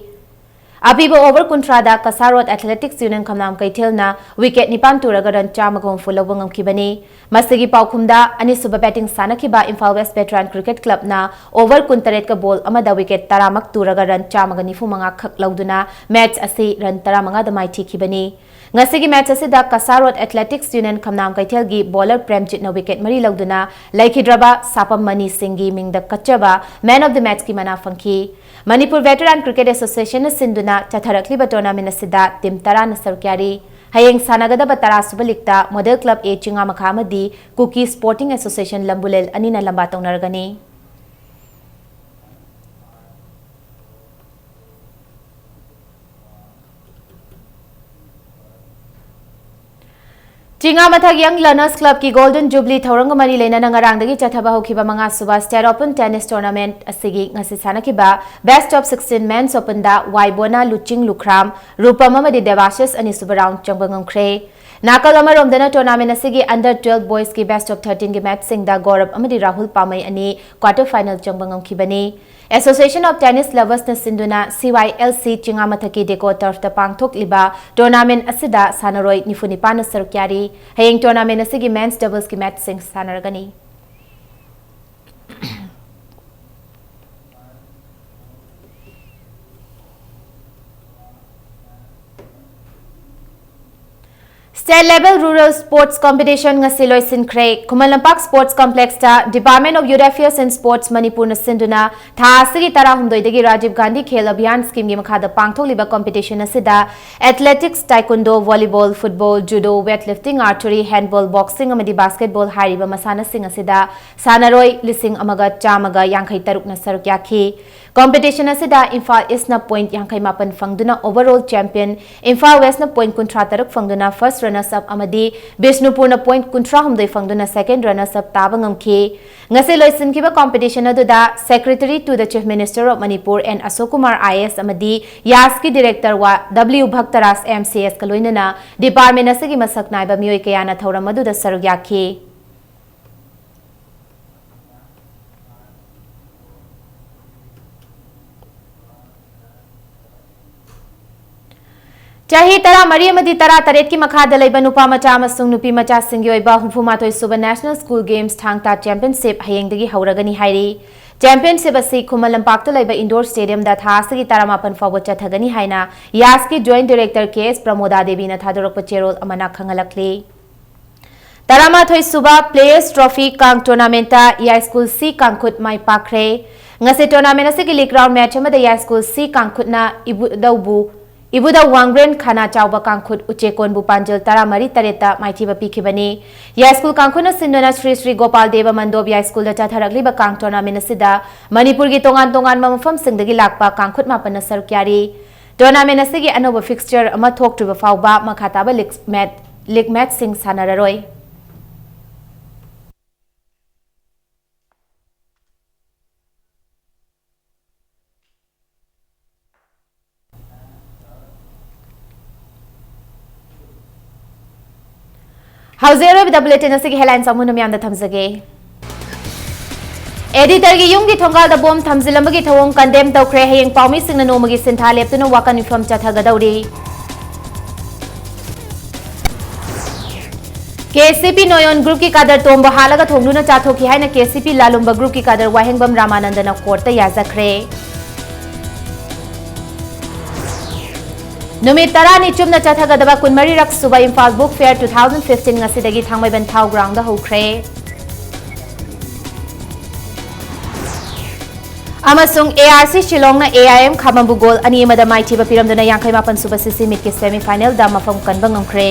ꯑꯄꯤꯕ ꯑꯣꯚꯔ ꯀꯨꯟꯊ꯭ꯔꯥꯗ Kasar road athletics union Khamnam ꯀꯩꯊꯦꯜꯅ ꯋꯤꯀꯦꯠ ꯅꯤꯄꯥꯟ ꯇꯨꯔꯒ ꯔꯟ ꯆꯥꯝꯃꯒ ꯍꯨꯝꯐꯨ ꯂꯧꯕ ꯉꯝꯈꯤꯕꯅꯤ꯫ ꯃꯁꯤꯒꯤ ꯄꯥꯎꯈꯨꯝꯗ ꯑꯅꯤꯁꯨꯕ ꯕꯦꯇꯤꯡ ꯁꯥꯟꯅꯈꯤꯕ ꯏꯝꯐꯥꯜ ꯋꯦꯁ ꯚꯦꯇꯔꯥꯟ ꯀ꯭ꯔꯤꯀꯦꯠ ꯀ꯭ꯂꯕꯅ ꯑꯣꯚꯔ ꯀꯨꯟꯇꯔꯦꯠꯀ ꯕꯣꯜ ꯑꯃꯗ ꯋꯤꯀꯦꯠ ꯇꯔꯥꯃꯛ ꯇꯨꯔꯒ ꯔꯟ ꯆꯥꯝꯃꯒ ꯅꯤꯐꯨ ꯃꯉꯥ ꯈꯛ ꯂꯧꯗꯨꯅ ꯃꯦꯆ ꯑꯁꯤ ꯔꯟ ꯇꯔꯥꯃꯉꯥꯗ ꯃꯥꯏꯊꯤꯈꯤꯕꯅꯤ꯫ ꯉꯁꯤꯒꯤ ꯃꯦꯆ ꯑꯁꯤꯗ ꯀꯁꯥꯔ ꯔꯣꯗ ꯑꯦꯊꯂꯦꯇꯤꯛꯁ ꯌꯨꯅꯤꯌꯟ ꯈꯝꯅꯥꯝ ꯀꯩꯊꯦꯜꯒꯤ ꯕꯣꯂꯔ ꯄ꯭ꯔꯦꯝꯖꯤꯠꯅ ꯋꯤꯀꯦꯠ ꯃꯔꯤ ꯂꯧꯗꯨꯅ ꯂꯩꯈꯤꯗ꯭ꯔꯕ ꯁꯥꯄꯝ ꯃꯅꯤ ꯁꯤꯡꯒꯤ ꯃꯤꯡꯗ ꯀꯠꯆꯕ ꯃꯦꯟ ꯑꯣꯐ ꯗꯤ ꯃꯦꯆꯀꯤ ꯃꯅꯥ ꯐꯪꯈꯤ꯫ ꯃꯅꯤꯄꯨꯔ ꯚꯦꯇꯔꯥꯟ ꯀ꯭ꯔꯤꯀꯦꯠ ꯑꯦꯁꯣꯁꯤꯌꯦꯁꯟꯅ ꯁꯤꯟꯗꯨꯅ ꯆꯠꯊꯔꯛꯂꯤꯕ ꯇꯣꯔꯅꯥꯃꯦꯟ ꯑꯁꯤꯗ ꯇꯤꯝ ꯇꯔꯥꯅ ꯁꯔꯨꯛ ꯌꯥꯔꯤ꯫ ꯍꯌꯦꯡ ꯁꯥꯟꯅꯒꯗꯕ ꯇꯔꯥꯁꯨꯕ ꯂꯤꯒꯇ ꯃꯣꯗꯦꯜ ꯀ꯭ꯂꯕ ꯑꯦ ꯆꯤꯡꯉꯥꯃꯈꯥ ꯑꯃꯗꯤ ꯀꯨꯀꯤ ꯁ꯭ꯄꯣꯔꯇꯤꯡ ꯑꯦꯁꯣꯁꯤꯌꯦꯁꯟ ꯂꯝꯕꯨꯂꯦꯜ ꯑꯅꯤꯅ ꯂꯝꯕꯥ ꯇꯧꯅꯔꯒꯅꯤ꯫ ꯆꯤꯡꯉꯥꯃꯊꯛ ꯌꯪ ꯂꯔꯅꯔꯁ ꯀ꯭ꯂꯕꯀꯤ ꯒꯣꯜꯗꯟ ꯖꯨꯕꯂꯤ ꯊꯧꯔꯝꯒ ꯃꯔꯤ ꯂꯩꯅꯅ ꯉꯔꯥꯡꯗꯒꯤ ꯆꯠꯊꯕ ꯍꯧꯈꯤꯕ ꯃꯉꯥ ꯁꯨꯕ ꯁ꯭ꯇꯦꯠ ꯑꯣꯄꯟ ꯇꯦꯅꯤꯁ ꯇꯣꯔꯅꯥꯃꯦꯟꯠ ꯑꯁꯤꯒꯤ ꯉꯁꯤ ꯁꯥꯟꯅꯈꯤꯕ ꯕꯦꯁꯠ ꯑꯣꯐ ꯁꯤꯛꯁꯇꯤꯟ ꯃꯦꯟꯁ ꯑꯣꯄꯟꯗ ꯋꯥꯏꯕꯣꯅ ꯂꯨꯆꯤꯡ ꯂꯨꯈ꯭ꯔꯥꯝ, ꯔꯨꯄꯝ ꯑꯃꯗꯤ ꯗꯦꯕꯥꯁꯤꯁ ꯑꯅꯤꯁꯨꯕ ꯔꯥꯎꯟꯗ ꯆꯪꯕ ꯉꯝꯈ꯭ꯔꯦ꯫ ꯅꯥꯀꯜ ꯑꯃꯔꯣꯝꯗꯅ ꯇꯣꯔꯅꯥꯃꯦꯟꯠ ꯑꯁꯤꯒꯤ ꯑꯟꯗꯔ ꯇ꯭ꯋꯦꯜꯐ ꯕꯣꯏꯁꯀꯤ ꯕꯦꯁꯠ ꯑꯣꯐ ꯊꯥꯔꯇꯤꯟꯒꯤ ꯃꯦꯆꯁꯤꯡꯗ ꯒꯧꯔꯕ ꯑꯃꯗꯤ ꯔꯥꯍꯨꯜ ꯄꯥꯃꯩ ꯑꯅꯤ ꯀ꯭ꯋꯥꯔꯇꯔ ꯐꯥꯏꯅꯦꯜ ꯆꯪꯕ ꯉꯝꯈꯤꯕꯅꯤ꯫ ꯑꯦꯁꯣꯁꯤꯌꯦꯁꯟ ꯑꯣꯐ ꯇꯦꯅꯤꯁ ꯂꯚꯔꯁꯅ ꯁꯤꯟꯗꯨꯅ ꯁꯤ ꯋꯥꯏ ꯑꯦꯜ ꯁꯤ ꯆꯤꯡꯉꯥꯃꯊꯛꯀꯤ ꯗꯦꯀꯣ ꯇꯔꯐꯇ ꯄꯥꯡꯊꯣꯛꯂꯤꯕ ꯇꯣꯔꯅꯥꯃꯦꯟꯠ ꯑꯁꯤꯗ ꯁꯥꯟꯅꯔꯣꯏ ꯅꯤꯐꯨ ꯅꯤꯄꯥꯟꯅ ꯁꯔꯨꯛ ꯌꯥꯔꯤ꯫ ꯍꯌꯦꯡ ꯇꯣꯔꯅꯥꯃꯦꯟꯠ ꯑꯁꯤꯒꯤ ꯃꯦꯟꯁ ꯗꯕꯜꯁꯀꯤ ꯃꯦꯆꯁꯤꯡ ꯁꯥꯟꯅꯔꯒꯅꯤ꯫ State Level Rural Sports Competition ꯉꯁꯤ ꯂꯣꯏꯁꯤꯟꯈ꯭ꯔꯦ꯫ Khuman Lampak sports ꯀꯝꯄ꯭ꯂꯦꯛꯁꯇ Department of Youth Affairs and Sports ꯃꯅꯤꯄꯨꯔꯅ ꯁꯤꯟꯗꯨꯅ ꯊꯥ ꯑꯁꯤꯒꯤ ꯇꯔꯥꯍꯨꯝꯗꯣꯏꯗꯒꯤ ꯔꯥꯖꯤꯕ ꯒꯥꯟꯙꯤ ꯈꯦꯜ ꯑꯚꯤꯌꯥꯟ ꯁ꯭ꯀꯤꯝꯒꯤ ꯃꯈꯥꯗ ꯄꯥꯡꯊꯣꯛꯂꯤꯕ ꯀꯝꯄꯤꯇꯤꯁꯟ ꯑꯁꯤꯗ athletics, taekwondo, volleyball, football, judo, weight lifting, archery, handball, boxing ꯑꯃꯗꯤ ꯕꯥꯁꯀꯦꯠꯕꯣꯜ ꯍꯥꯏꯔꯤꯕ ꯃꯁꯥꯟꯅꯁꯤꯡ ꯑꯁꯤꯗ ꯁꯥꯟꯅꯔꯣꯏ ꯂꯤꯁꯤꯡ ꯑꯃꯒ ꯆꯥꯝꯃꯒ ꯌꯥꯡꯈꯩ ꯇꯔꯨꯛꯅ ꯁꯔꯨꯛ ꯌꯥꯈꯤ꯫ ꯀꯝꯄꯤꯇꯤꯁꯟ ꯑꯁꯤꯗ ꯏꯝꯐꯥꯜ ꯏꯁꯅ ꯄꯣꯏꯟꯠ ꯌꯥꯡꯈꯩ ꯃꯥꯄꯟ ꯐꯪꯗꯨꯅ ꯑꯣꯚꯔꯑꯣꯜ ꯆꯦꯝꯄꯤꯌꯟ, ꯏꯝꯐꯥꯜ ꯋꯦꯁꯅ ꯄꯣꯏꯟꯠ ꯀꯨꯟꯊ꯭ꯔꯥ ꯇꯔꯨꯛ ꯐꯪꯗꯨꯅ ꯐꯥꯔꯁ runners up ꯑꯃꯗꯤ ꯕꯤꯁꯅꯨꯄꯨꯔꯅ point ꯀꯨꯟꯊ꯭ꯔꯥ ꯍꯨꯝꯗꯣꯏ ꯐꯪꯗꯨꯅ second runners up ꯇꯥꯕ ꯉꯝꯈꯤ꯫ ꯉꯁꯤ ꯂꯣꯏꯁꯤꯟꯈꯤꯕ competition ꯑꯗꯨꯗ Secretary to the Chief Minister of Manipur N Ashok Kumar I A S ꯑꯃꯗꯤ ꯌꯥꯁꯀꯤ Director ꯋꯥ W ꯚꯛꯇꯔꯥꯖ M C S ꯀ ꯂꯣꯏꯅꯅ department ꯑꯁꯤꯒꯤ ꯃꯁꯛ ꯅꯥꯏꯕ ꯃꯤꯑꯣꯏ ꯀꯌꯥꯅ ꯊꯧꯔꯝ ꯑꯗꯨꯗ ꯁꯔꯨꯛ ꯌꯥꯈꯤ꯫ ꯆꯍꯤ ꯇꯔꯥꯃꯔꯤ ꯑꯃꯗꯤ ꯇꯔꯥꯇꯔꯦꯠꯀꯤ ꯃꯈꯥꯗ ꯂꯩꯕ ꯅꯨꯄꯥ ꯃꯆꯥ ꯑꯃꯁꯨꯡ ꯅꯨꯄꯤ ꯃꯆꯥꯁꯤꯡꯒꯤ ꯑꯣꯏꯕ ꯍꯨꯝꯐꯨ ꯃꯥꯊꯣꯏ ꯁꯨꯕ National School Games ꯊꯥꯡ ꯇꯥ Championship ꯍꯌꯦꯡꯗꯒꯤ ꯍꯧꯔꯒꯅꯤ ꯍꯥꯏꯔꯤ꯫ Championship ꯑꯁꯤ ꯈꯨꯃꯟ ꯂꯝꯄꯥꯛꯇ ꯂꯩꯕ indoor stadium ꯗ ꯊꯥ ꯑꯁꯤꯒꯤ ꯇꯔꯥꯃꯥꯄꯟ ꯐꯥꯎꯕ ꯆꯠꯊꯒꯅꯤ ꯍꯥꯏꯅ ꯌꯥꯁꯀꯤ Joint Director K S ꯄ꯭ꯔꯃꯣꯗꯥ ꯗꯦꯕꯤꯅ ꯊꯥꯗꯣꯔꯛꯄ ꯆꯦꯔꯣꯜ ꯑꯃꯅ ꯈꯪꯍꯜꯂꯛꯂꯤ꯫ ꯇꯔꯥꯃꯥꯊꯣꯏ ꯁꯨꯕ Players Trophy ꯀꯥꯡ tournament ꯇ ꯌꯥꯏꯁ꯭ꯀꯨꯜ C ꯀꯥꯡꯈꯨꯠ ꯃꯥꯏ ꯄꯥꯛꯈ꯭ꯔꯦ꯫ ꯉꯁꯤ tournament ꯑꯁꯤꯒꯤ league round match ꯑꯃꯗ ꯌꯥꯏꯁ꯭ꯀꯨꯜ C ꯀꯥꯡꯈꯨꯠꯅ ꯏꯕꯨꯙꯧꯕꯨ, ꯏꯕꯨꯙꯧ ꯋꯥꯡꯕ꯭ꯔꯦꯟ ꯈꯅꯥ ꯆꯥꯎꯕ ꯀꯥꯡꯈꯨꯠ ꯎꯆꯦꯛꯀꯣꯟꯕꯨ ꯄꯥꯟꯖꯜ ꯇꯔꯥꯃꯔꯤ ꯇꯔꯦꯠꯇ ꯃꯥꯏꯊꯤꯕ ꯄꯤꯈꯤꯕꯅꯤ꯫ ꯌꯥꯏꯁ꯭ꯀꯨꯜ ꯀꯥꯡꯈꯨꯠꯅ ꯁꯤꯟꯗꯨꯅ ꯁ꯭ꯔꯤ ꯁ꯭ꯔꯤ ꯒꯣꯄꯥꯜ ꯗꯦꯕ ꯃꯟꯗꯣꯞ ꯌꯥꯏꯁ꯭ꯀꯨꯜꯗ ꯆꯠꯊꯔꯛꯂꯤꯕ ꯀꯥꯡ tournament ꯑꯁꯤꯗ ꯃꯅꯤꯄꯨꯔꯒꯤ ꯇꯣꯉꯥꯟ ꯇꯣꯉꯥꯟꯕ ꯃꯐꯝꯁꯤꯡꯗꯒꯤ ꯂꯥꯛꯄ ꯀꯥꯡꯈꯨꯠ ꯃꯥꯄꯟꯅ ꯁꯔꯨꯛ ꯌꯥꯔꯤ꯫ Tournament ꯑꯁꯤꯒꯤ ꯑꯅꯧꯕ fixture ꯑꯃ ꯊꯣꯛꯇ꯭ꯔꯤꯕ ꯐꯥꯎꯕ ꯃꯈꯥ ꯇꯥꯕ league match, league match ꯁꯤꯡ ꯁꯥꯟꯅꯔꯔꯣꯏ꯫ ꯍꯧꯖꯤꯛ ꯑꯔꯣꯏꯕꯗ bulletin ꯑꯁꯤꯒꯤ headlines ꯑꯃꯨꯛ ꯃꯌꯥꯝꯗ ꯊꯝꯖꯒꯦ꯫ Editor ꯒꯤ ꯌꯨꯝꯒꯤ ꯊꯣꯡꯒꯥꯜꯗ bomb ꯊꯝꯖꯤꯜꯂꯝꯕꯒꯤ ꯊꯧꯑꯣꯡ condemn ꯇꯧꯈ꯭ꯔꯦ꯫ ꯍꯌꯦꯡ ꯄꯥꯎꯃꯤꯁꯤꯡꯅ ꯅꯣꯡꯃꯒꯤ ꯁꯤꯟꯊꯥ ꯂꯦꯞꯇꯨꯅ ꯋꯥꯀꯠ ꯃꯤꯐꯝ ꯆꯠꯊꯒꯗꯧꯔꯤ꯫ K C P ꯅꯣꯌꯣꯟ group ꯀꯤ cadre ꯇꯣꯝꯕ ꯍꯥꯠꯂꯒ ꯊꯣꯡꯗꯨꯅ ꯆꯥꯊꯣꯛꯈꯤ ꯍꯥꯏꯅ K C P ꯂꯥꯂꯨꯝꯕ group ꯀꯤ cadre ꯋꯥꯍꯦꯡꯕꯝ ꯔꯥꯃꯥꯅꯟꯗꯅ court ꯇ ꯌꯥꯖꯈ꯭ꯔꯦ꯫ ꯅꯨꯃꯤꯠ ꯇꯔꯥꯅꯤ ꯆꯨꯞꯅ ꯆꯠꯊꯒꯗꯕ ꯀꯨꯟꯃꯔꯤꯔꯛ ꯁꯨꯕ Imphal Book Fair two thousand fifteen ꯉꯁꯤꯗꯒꯤ ꯊꯥꯡꯃꯩꯕꯟ ꯊꯥꯎ ground ꯗ ꯍꯧꯈ꯭ꯔꯦ꯫ ꯑꯃꯁꯨꯡ A R C ꯁꯤꯂꯣꯡꯅ A I M ꯈꯥꯕꯝꯕꯨ goal ꯑꯅꯤ ꯑꯃꯗ ꯃꯥꯏꯊꯤꯕ ꯄꯤꯔꯝꯗꯨꯅ ꯌꯥꯡꯈꯩ ꯃꯥꯄꯟ ꯁꯨꯕ C C meet ꯀꯤ semi final ꯗ ꯃꯐꯝ ꯀꯟꯕ ꯉꯝꯈ꯭ꯔꯦ꯫